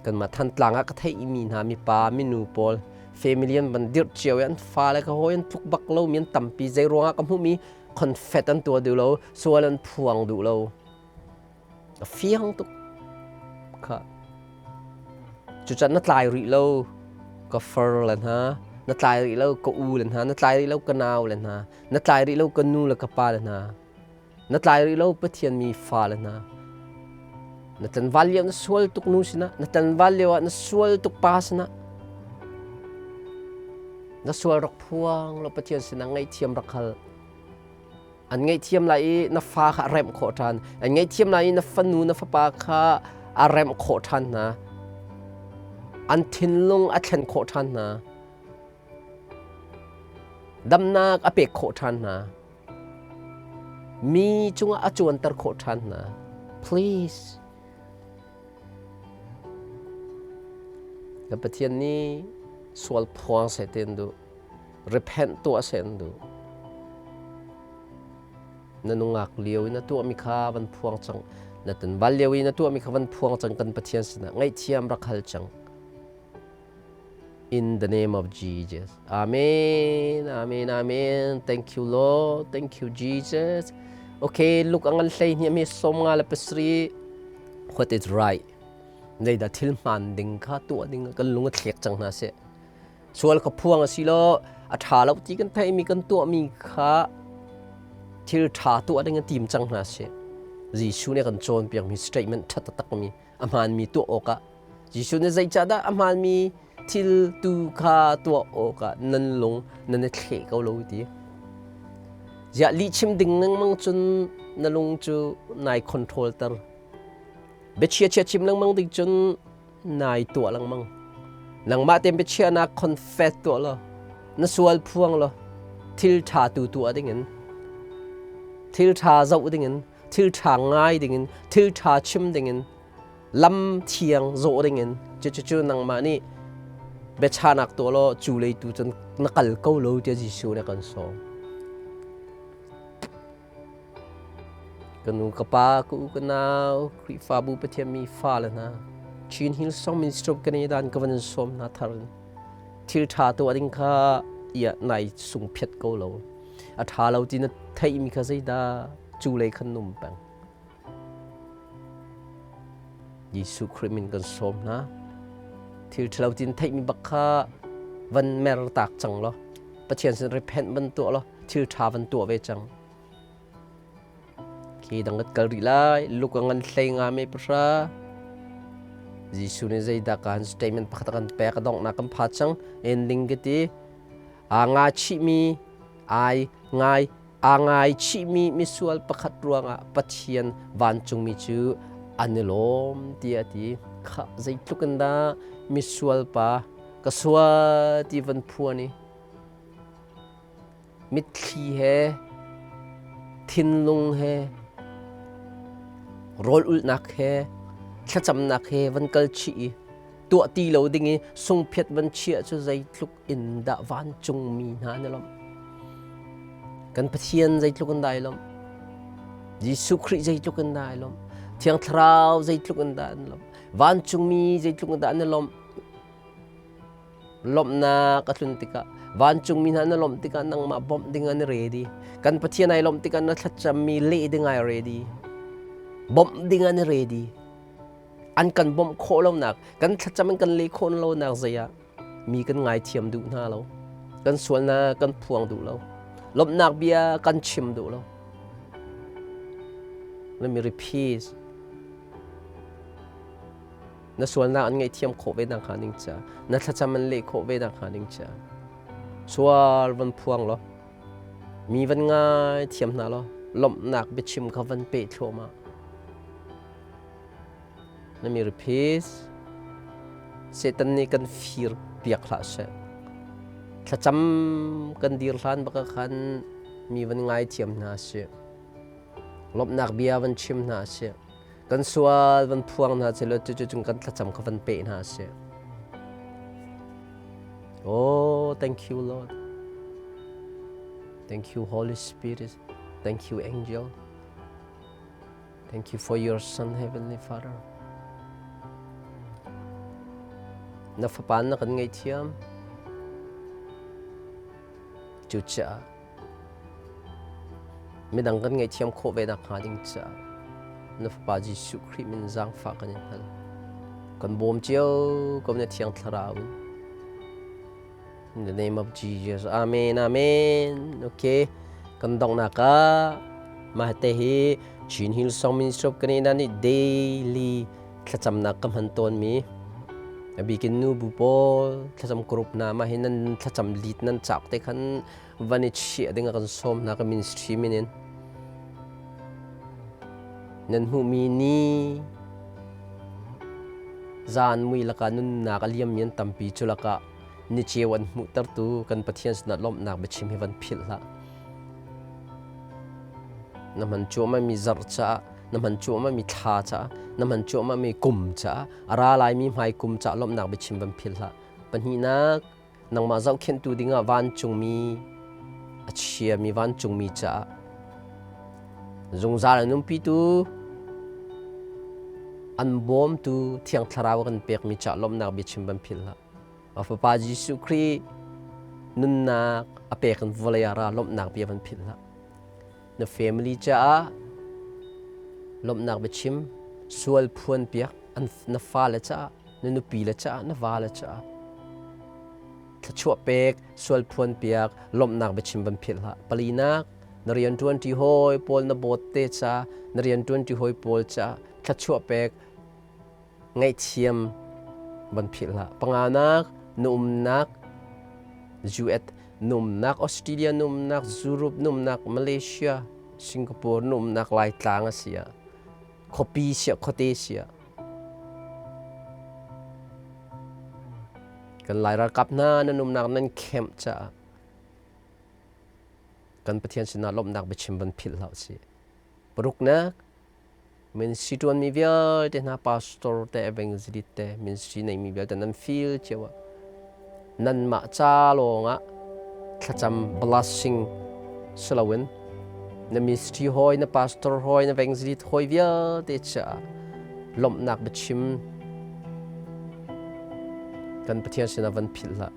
Kanmah Thantlang ah ka theihmi hna mipa minu pawl family an van dirh cio i an fale ka hawi an tluk bak lomi an tampi zei ruangah ka hmuhmi confet an tuah duh lo sual an phuang duh lo a fiang tuk kha cucan na tlai rih lo ka far le hna na tlai rih lo ka u le hna na tlai rih lo ka nau le hna na tlai rih lo ka nu le ka pa le hna Na tlai rih lo Pathian mi fale hna. Na tlanval lio na sual tuk nu sinah, na tlanval lio ah na sual tuk pa sinah, na sual rak phuang lo Pathian sinah ngaihthiam rak hal. An ngaihthiam lai i na fa kha a remh khawh ṭhan. An ngaihthiam lai i na fanu na fapa kha a remh khawh ṭhan hna. An thinlung a thlen khawh ṭhan hna. Damnak a pek khawh ṭhan hna. Mi cungah a cuanter khawh ṭhan hna. Please. Na Pathian nih sual phuang seh ti an duh. Repent tuah seh an duh. Na nungak lio in na tuahmi kha van phuang cang. Na tanval lio i na tuahmi kha van phuang cang kan Pathian sinah ngaihthiam rak hal cang. In the name of Jesus. Amen. Amen. Amen. Thank you, Lord. Thank you, Jesus. Okay, look ang hlei ni mi som nga le pasri. What is right? Nei da thil hman ding kha tuah ding kan lung a thlek cang hna se. Sual ka phuang a si lo a tha lo ti kan thei mi kan tuah mi kha thil tha tuah ding an tim cang hna se. Jesuh nih kan cawn piak mi statement tha tak mi a hmaan mi tuah awkah Jesuh nih zeicahdah a hmaanmi thil tu kha tuah awkah nan lung nan i thleh ko lo ti. Ziah lihchim ding lengmang cun na lung cu nai control ter. Biachia chia chim lengmang ding cun nai tuah lengmang. Nangmah tein biachia na confess tuah law, na sual phuang law, thil ṭha tu tuah dingin, thil ṭha zoh dingin, thil ṭha ngai dingin, thil ṭha chim dingin, lam thiang zawh dingin cucu nangmah nih biachanak tuah law cu lei tu cun na kal ko lo tiah Jesuh nih a kan sawm. Ka nu ka pa ka u ka nau Khrihfabu Pathian mi fale hna Chin Hill Song Ministry of Canada ka van sawm hna thar in thil ṭha tuah ding kha ia nai sung phiat ko lo a ṭha lo ti na theihmi kha zeidah cu lei khan num peng Jesuh Khrih min kan sawm hna. Thil ṭhalo tin theihmi bak kha van mer tak cang law Pathian sin repent van tuah law thil ṭha van tuah ve cang. Khi dang kat kal rih lai luk a ngan hlei nga me pahra. Jesuh nih zeidah kan statement pakhat kan pek a donghnak kan pha cang ending ka ti. Aa ngaichihmi ai ngai aa ngaichihmi misual pakhat ruangah Pathian vancungmi cu an i lawm tiah a ti. Khah zeitluk in dah misual pa ka sual ti van phuan i mitthli he thinlung he rawl ulhnak he thlacamnak he van kal chih i tuah ti lo ding i sungphiat van chiah cu zeitluk in dah vancungmi hna an i lawmh. Kan Pathian zeitluk in dah ai lawmh. Jesuh Khrih zeitluk in dah ai lawmh. Thiang Thlarau zeitluk in dah an lawmh. Vancungmi zeitluk in dah an i lawmh. Lawmhnak a tlun tikah vancungmi hna na lawmh tikah nangmah bawmh ding an i ready. Kan Pathian ai lawmh tikah na thlacammi leh ding ai ready. Bawmh ding an i ready. An kan bawmh khawh lonak, kan thlacam in kan leh khawh lonak zei ah mi kan ngaithiam duh hna lo. Kan sualnak kan phuang duh lo. Lawmhnak bia kan chim duh lo. Let me repeat. Na sualnak an ngaihthiam khawh ve nakhnga ding ca, na thlacam an leh khawh ve nakhnga ding ca. Sual van phuang law, mi van ngai thiam hna law, lawmhnak biachim kha van peh thluahmah. Let me repeat. Satan nih kan fir piak hlah seh. Thlacam kan dir hlan baka khan mi van ngaithiam hna sih. Lawmhnak bia van chim hna sih. Kan sual van phuang hna sih law cucu cung kan thlacam kha van peh hna sih. Oh, thank you, Lord. Thank you, Holy Spirit. Thank you, Angel. Thank you for your Son, Heavenly Father. Na fapa na kan ngaihthiam. Cucaah midang kan ngaihthiam khawh ve nakhnga ding caah na fapa Jesuh Khrih min zaangfah kan in hal. Kan bawm cio ko na Thiang Thlarau in. In the name of Jesus. Amen. Amen. Okay. Kan donghnak ah mah te hi Chin Hill Song Ministry of Canada nih daily thlacamnak ka hman tawnmi a bikin nu bu pawl thlacam group hna mah hi nan thlacam lead nan chak te khan van i chiah ding a kan sawm hna ka ministry min in nan hmuhmi ni zan mui lakah nunnak a liammi an tampi cu lakah ni ceu an hmuhtertu kan Pathian sinah lawmhnak biachim hi van philh hlah. Na hman cuahmahmi zarh caah, na hman cuahmahmi thla caah, na hman cuahmahmi kum caah, a ra laimi hmai kum caah lawmhnak biachim van philh hlah. Pahnihnak, nangmah zohkhenhtu dingah vancungmi a chiami vancungmi caah zungzal an umpitu an bawmtu Thiang Thlarau kan pekmi caah lawmhnak biachim van philh hlah. A Fapa Jesuh Khrih nunnak a pek in vawlei ah ra lawmhnak bia van philh hlah. Na family caah lawmhnak biachim sual phuan piak na fale caah na nupi le caah na va le caah thluachuah pek sual phuan piak lawmhnak biachim van philh hlah. Palinak na rianṭuan ṭi hawi pawl na bawt te ca na rianṭuan ṭi hawi pawl caah thluachuah pek ngaihthiam van philh hlah. Panganak na umnak US na umnak Australia na umnak Europe na umnak Malaysia Singapore na umnak Laitlang a si ah khuapi siah khuate siah kan Lai ralkap hna nan umnak nan camp caah kan Pathian sinah lawmhnak biachim van philh hlah usih. Paruknak Ministry ṭuanmi vialte hna pastor te evangelist te ministry neimi vialte nan feel cio ah nanmah ca lawngah thlacam blessing si loin na ministry hawi na pastor hawi na evangelist hawi vialte caah lawmhnak biachim kan Pathian sinah van philh hlah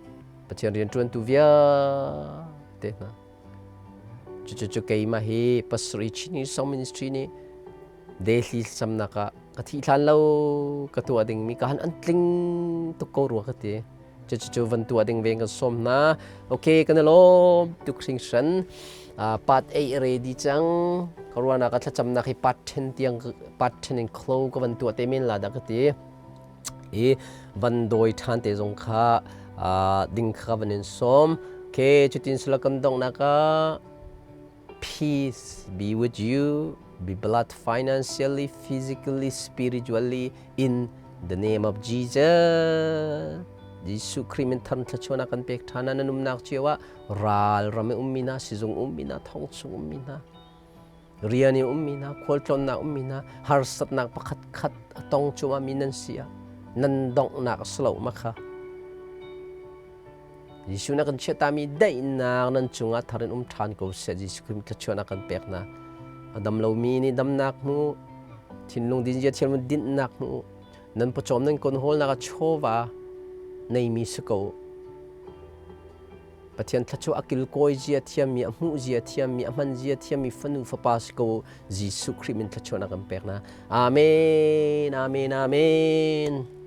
Pathian rianṭuantu vialte hna Cucu keimah hi pasarih Chin Song Ministry nih Delhi thlacamnak ah ka thih hlan lo ka tuah dingmi ka han an tling tuk ko rua ka ti. Cucu van tuah ding ve kan sawm hna. Okay, kan i lawm tuk hringhran. Part 8 ready cang. Ka ruahnak ah thlacamnak hi part 10 tiang part 10 in close ka van tuah te men la dah ka ti. I van dawi ṭhan te zong kha ding kha van in sawm. Ok. Okay, cutin sila kan donghnak ah peace be with you, be blessed financially, physically, spiritually in the name of Jesus. Jesuh Khrih min thar thluachuahnak kan pek ṭhan nan umnak cio ah ral ram i ummi hna, sizung ummi hna, thong chung ummi hna, rian i ummi hna, khualtlawnnak ummi hna, harsatnak pakhat khat a tong cuahmahmi nan si ah nan donghnak a si lo ma kha. Jesuh na kan chiahtami daihnak nan cungah thar in um ṭhan ko seh. Jesuh Khrih thluachuahnak kan pek hna. A dam lomi nih damnak hmu, thinlung dinzia thiam dinhnak hmu, nan pawcawm nan kon hawlnak ah chawva neimi si ko. Pathian thluachuah a kilkawi zia thiammi, a hmuh zia thiammi, a hman zia thiammi fanu fapa si ko. Jesuh Khrih min thluachuahnak kan pek hna. Amen, amen, amen.